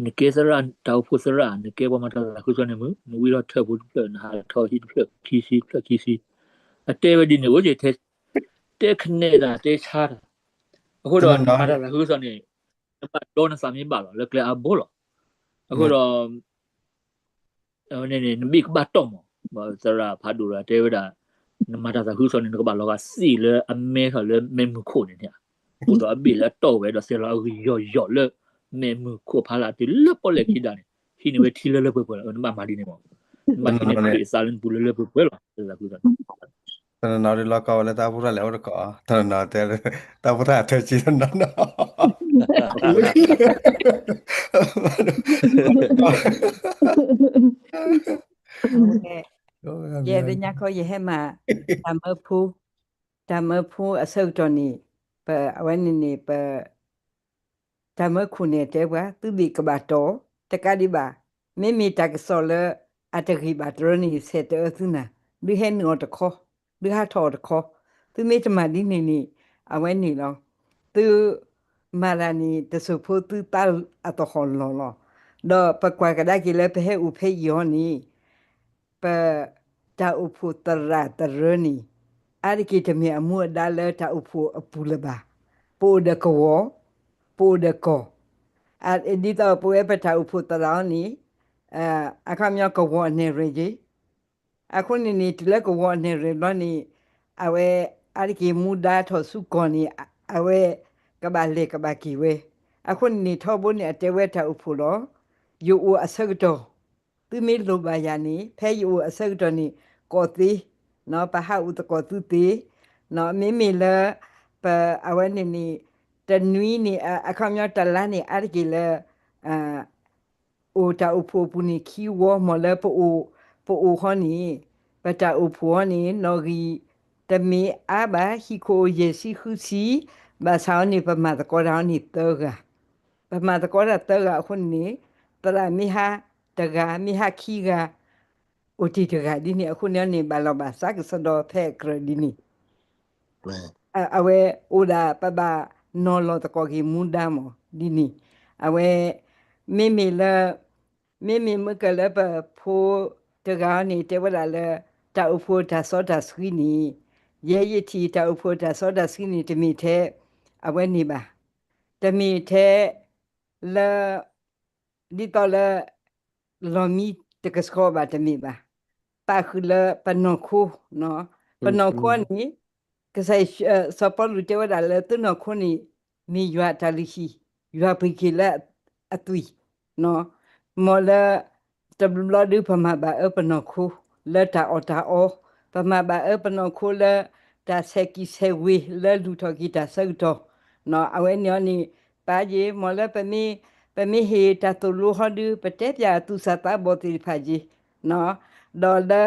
နကဲသရၣ် တၢ်အိၣ်ဖှိၣ်သရၣ် နကဲပှၤမၤတၢ်သးခုကစီၣ်န့ၣ်မုၢ် နဝံထီၣ်ထၢၣ်ဖိတဖျၢၣ် နဟးထီၣ်ဟံၣ်တဖျၢၣ်ခံဆံတဖျၢၣ်ခံဆံ, အတဲဝဲဒ်န့ၣ် အိၣ်က့ၤ တဲခနဲၣ်တၢ်တဲဆါတၢ်, အဃိဒီးနမၤတၢ်သးခုကစီၣ်န့ၣ် နဘၣ်ဒီနသးမ့ၢ်ဘၣ်လီၤ လၢကျဲအါဘိလီၤ, အဃိဒီး အဝဲန့ၣ်န့ၣ် နဘ့ၣ်ကဘၣ်တီၢ်မး, သရၣ်ဖးဒိၣ်ဒီးတဲဝဲဒၣ် နမၤတၢ်သးခုကစီၣ်န့ၣ် နကဘၣ်လီၤဂာ်စ့ၢ်လၢအမဲထီၣ်လၢမဲးမုၢ်ခိၣ်န့ၣ်န့ၣ်, အိၣ်ဒီးအဘ့ၣ်လၢအတီၢ်ဝဲဒီးစဲးလီၤအဂံၢ်ယီၢ်ယီၢ်လၢ မဲးမုၢ်ခိၣ်ဖးလၢ်တုၤလၢပီၣ်လဲၣ်ခံဒါန့ၣ် ဟံးန့ၢ်ဝဲထံလၢလၢပှဲၤပှဲၤလီၤ, နဘၣ်မၤဒ်န့ၣ်မး, နဘၣ်ဟံးန့ၢ်ခရံာ်အသးလၢနပူၤလၢလၢပှဲၤပှဲၤလီၤ, သးခုကစီၣ် တနီၤနီၤဒုးလီၤကီဝဲလၢတၢ်အိၣ်ဖှိၣ်သရၣ်လဲၤအိၣ်တကိး, တနီၤနီၤတဲလၢ တၢ်အိၣ်ဖှိၣ်သရၣ်အထၢကံတနီၤနီၤ, ယဲသ့ၣ်ညါခီယဟဲမၤ တၢ်မၢဖိ, တၢ်မၢဖိအဆၢကတီၢ်န့ၣ် ပအဝဲန့ၣ်န့ၣ် ပ တၢ်မၢခိၣ်န့ၣ်တဲပှၤ သုဘ့ၣ်ကဘၣ်တီၢ် တကးဒံးဘၣ် မ့မ့ၢ်တၢ်ကစီၣ်လၢအတဂ့ၤဘၣ်တရၢန့ၣ် ဆဲးတအၢသုနၤ, ဒုးဟဲနုာ်အီၤတခီ, ဒုးဟးထီၣ်အီၤတခီ, သုမ့ၢ်တမၤဒ်န့ၣ်န့ၣ် အဝဲန့ၣ်လီၤ. သုမၤတၢ်န့ၣ် တစိၢ်ဖိသုသးအသဟီၣ်လီၢ်လီၤ. ဒီးပကွၢ်ကဒါက့ၤလၢပဟဲအိၣ်ဖဲအံၤအီၤန့ၣ် ပ တၢ်အိၣ်ဖှိၣ်သရၣ်တရၢန့ၣ် အါတက့ၢ်တမ့ၢ်အမူအဒါလၢတၢ်အိၣ်ဖှိၣ်အပူၤလၢၤဘၣ်. ပအိၣ်ဒီးကဝီၤ, ပအိၣ်ဒီးကီၢ်, ဒ်သိးပဝဲပတၢ်အိၣ်ဖှိၣ်သရၣ်အီၤန့ၣ် အခီပညီကဝီၤအနဲၣ်ရွဲၣ်က့ၤ အဃိန့ၣ်န့ၣ် တုၤလၢကဝီၤအနဲၣ်ရွဲၣ်ဘျီန့ၣ် အဝဲအါတက့ၢ်မူဒါထီၣ်ဆူကီၢ်န့ၣ် အဝဲကဘၣ်လဲၤကဘၣ်က့ၤဝဲ. အဃိန့ၣ်န့ၣ် ထီဘိန့ၣ် အတဲဝဲတၢ်အိၣ်ဖှိၣ်လီၤ. ယအိၣ်အဆၢကတီၢ် သုမ့ၢ်လိၣ်ဘၣ်ယၤန့ၣ် ဖဲယအိၣ်အဆၢကတီၢ်န့ၣ် ကိးသ့, ပဟးအိၣ်သကိးသုသ့, မ့မ့ၢ်လၢ ပအဝဲန့ၣ်န့ၣ် တနွံန့ၣ် အခီပညီတလါန့ၣ် အါတက့ၢ်လၢ အိၣ်တၢ်အိၣ်ဖှိၣ်အပူၤန့ၣ် ခံဝီ မ်လၢပအိၣ် ပအိၣ်ဃီန့ၣ် ပတၢ်အိၣ်ဖှိၣ်အီၤန့ၣ် နီၣ်ဂံၢ်တမ့ၢ်အါဘၣ် ဟံၣ်ခိၣ်အိၣ်ယဲၢ်ဆံဃုဆံ, ဘၣ်ဆၣ်အီၤန့ၣ် ပမၤသကိးတၢ်အီၤန့ၣ်သၢဂၤ, ပမၤသကိးတၢ်သၢဂၤအဃိန့ၣ်န့ၣ် သရၣ်မ့ၢ်ဟးတဂၤ မ့ၢ်ဟးခံဂၤ အိၣ်တ့ၢ်တဂၤဒ်န့ၣ် အဃိန့ၣ်န့ၣ် ဘၣ်လီၤဘၣ်စးကစီဒီဖဲအကြၢးဒ်န့ၣ် အဝဲအိၣ်ဒၣ်ပဘၣ်နီၤလီၤသကိးက့ၤမူဒါမးဒ်န့ၣ်, အဝဲ မ့မ့ၢ်လၢ မ့မ့ၢ်မ့ၢ်ကလၢပဖိတဂၤန့ၣ် တဲဝဲဒၣ်လၢ တၢ်အိၣ်ဖှိၣ်တၢ်စီတၢ်ဆှံန့ၣ် ယဲယထံၣ်တၢ်အိၣ်ဖှိၣ်တၢ်စီတၢ်ဆှံန့ၣ် တမ့ၢ်ထဲ အဝဲန့ၣ်ဘၣ်, တမ့ၢ်ထဲ လၢ ဒ်သိးလၢ လီၢ်မံတကဆှီဘၣ်တမ့ၢ်ဘၣ်, ပာ်ဃုာ်လၢပနီၢ်ခိ, ပနီၢ်ခိန့ၣ် ကစၢ်ယ့ၣ်ၡူး စီၤပီလူးတဲဝဲဒၣ်လၢသုနီၢ်ခိန့ၣ် မ့ၢ်ယွၤအတၢ်လုၢ်ဟံၣ်, ယွၤပှ့ၤက့ၤလၢအသွံၣ်, မ်လၢ တဘျီဘျီဒုးပမၤဘၣ်အၢပနီၢ်ခိ လၢတၢ်အီၣ်တၢ်အီ, ပမၤဘၣ်အၢပနီၢ်ခိလၢ တၢ်ဆဲးကံၢ်ဆဲးဝ့ၤလၢလူၤထီၣ်က့ၤတၢ်ဆၢကတီၢ်, အဝဲန့ၣ်အီၤန့ၣ် ပာ်ယ့ၤ မ်လၢ ပမ့ၢ်ဟ့ၣ်တၢ်သိၣ်လိဟီဒုး ပတဲပၠးသူၣ်စၢ်သးဘီၣ်သ့ၣ်တဖၣ်က့ၤ, ဒီးလၢ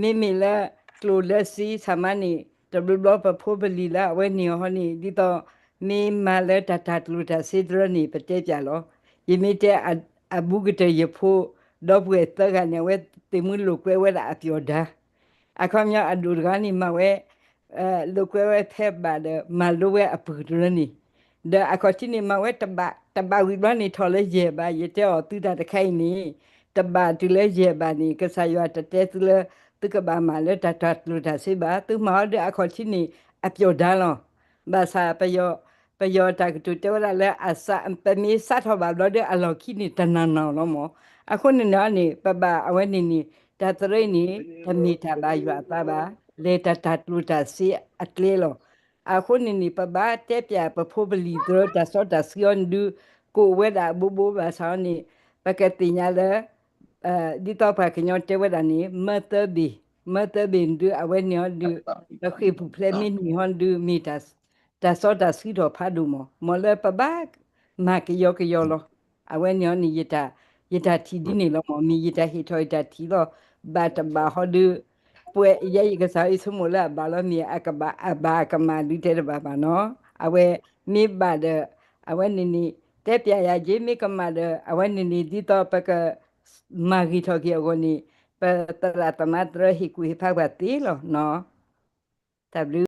မ့မ့ၢ်လၢ ကျိၣ်လၢစ့ဆၣ်မါန့ၣ် တဘျီဘျီပဖိပလံၤလၢအဝဲန့ၣ်အီၤန့ၣ် ဒ်သိး မ့ၢ်မၤလၢတၢ်တၢ်ကျိၣ်တၢ်စ့တရၢန့ၣ် ပတဲပၠးလီၤ. ယမ့ၢ်တဲ အဘူးကတၢၢ်ယဖိ ဒီပုၢ်ဝဲၢ်သၢဂၤန့ၣ် အဝဲသ့ၣ်မုၢ်လိာ်ကွဲဝဲဒၣ်အပျီၢ်ဒါ အခီပညီအဒိၣ်တဂၤန့ၣ် မၤဝဲ လိာ်ကွဲဝဲဖဲဘၣ်ဒီး မၤလိဝဲအပုၢ်တရၢန့ၣ်, ဒီးအခီၣ်ထံးန့ၣ် မၤဝဲတဘး တဘးဝံၤဘျီန့ၣ် ထီၣ်လၢယဲၢ်ဘး, ယတဲအီၤသုတၢ်တခါအံၤန့ၣ် တဘးတုၤလၢယဲၢ်ဘးန့ၣ် ကစၢ်ယွၤတတဲသုလၢ သုကဘၣ်မၤလၢတၢ်တၢ်ကျိၣ်တၢ်စ့ဘၣ်, သုမၤအီၤဒီးအခီၣ်ထံးန့ၣ် အပျီၢ်ဒါလီၤ. ဘၣ်ဆၣ် ပယီၤတၢ်ကတိၤတဲဝဲဒၣ်လၢ အစး ပမ့ၢ်စးထီၣ်ဘၣ်ဘျီဒီး အလီၢ်ခံန့ၣ် တနၤနၤလီၤမး. အဃိန့ၣ်န့ၣ်န့ၣ် ပဘၣ်အဝဲန့ၣ်န့ၣ် တၢ်သရၢအံၤန့ၣ် တမ့ၢ်တၢ်ဘၣ်ယွၤအသးဘၣ်, လဲၤတၢ်တၢ်ကျိၣ်တၢ်စ့အကျဲလီၤ. အဃိန့ၣ်န့ၣ် ပဘၣ်တဲပၠးပဖိပလံၤသရၢတၢ်စီတၢ်ဆှံအီၤဒုး ကိးဝဲဒၣ်အဘိဘိဘၣ်ဆၣ်အီၤန့ၣ် ပကသ့ၣ်ညါလၢ ဒ်သိးပှၤကညီတဲဝဲဒၣ်န့ၣ် မၢသၢဘ့ၣ်, မၢသၢဘ့ၣ်ဒုး အဝဲန့ၣ်အီၤဒုး ပဃ့ၢ်ပူၤဖျဲးမ့ၢ်န့ၢ်ဟီဒုး မ့ၢ်တၢ်စီတၢ်ဆှံထီၣ်ဖးဒိၣ်မး, မ်လၢပဘၣ်မၤကယီကယီလီၤ. အဝဲန့ၣ်အီၤန့ၣ် ယတၢ်ထံၣ်ဒ်န့ၣ်လီၤမး, မ့ၢ်ယတၢ်ဟ့ၣ်ထီၣ်ယတၢ်ထံၣ်လီၤ. ဘၣ်တဘၣ်ဟီဒုး ပှဲၤယဲယကစၢ်ယဆိကမိၣ်လၢအဘၣ်လီၤ, မ့ၢ်အကဘၣ်အဘၣ်အကမၣ်ဒုးတဲတဘၣ်ဘၣ်နီၤ. အဝဲမ့ၢ်ဘၣ်ဒီး အဝဲန့ၣ်န့ၣ် တဲပၠးယၤက့ၤ, မ့ၢ်ကမၣ်ဒီး အဝဲန့ၣ်န့ၣ် ဒ်သိးပက မၤဂ့ၤထီၣ်က့ၤအဂီၢ်န့ၣ် ပသရၣ်သမါသရၢဟ့ၣ်ကူၣ်ဟ့ၣ်ဖးပှၤသ့လီၤနီၤ. တၢ်ဘျုး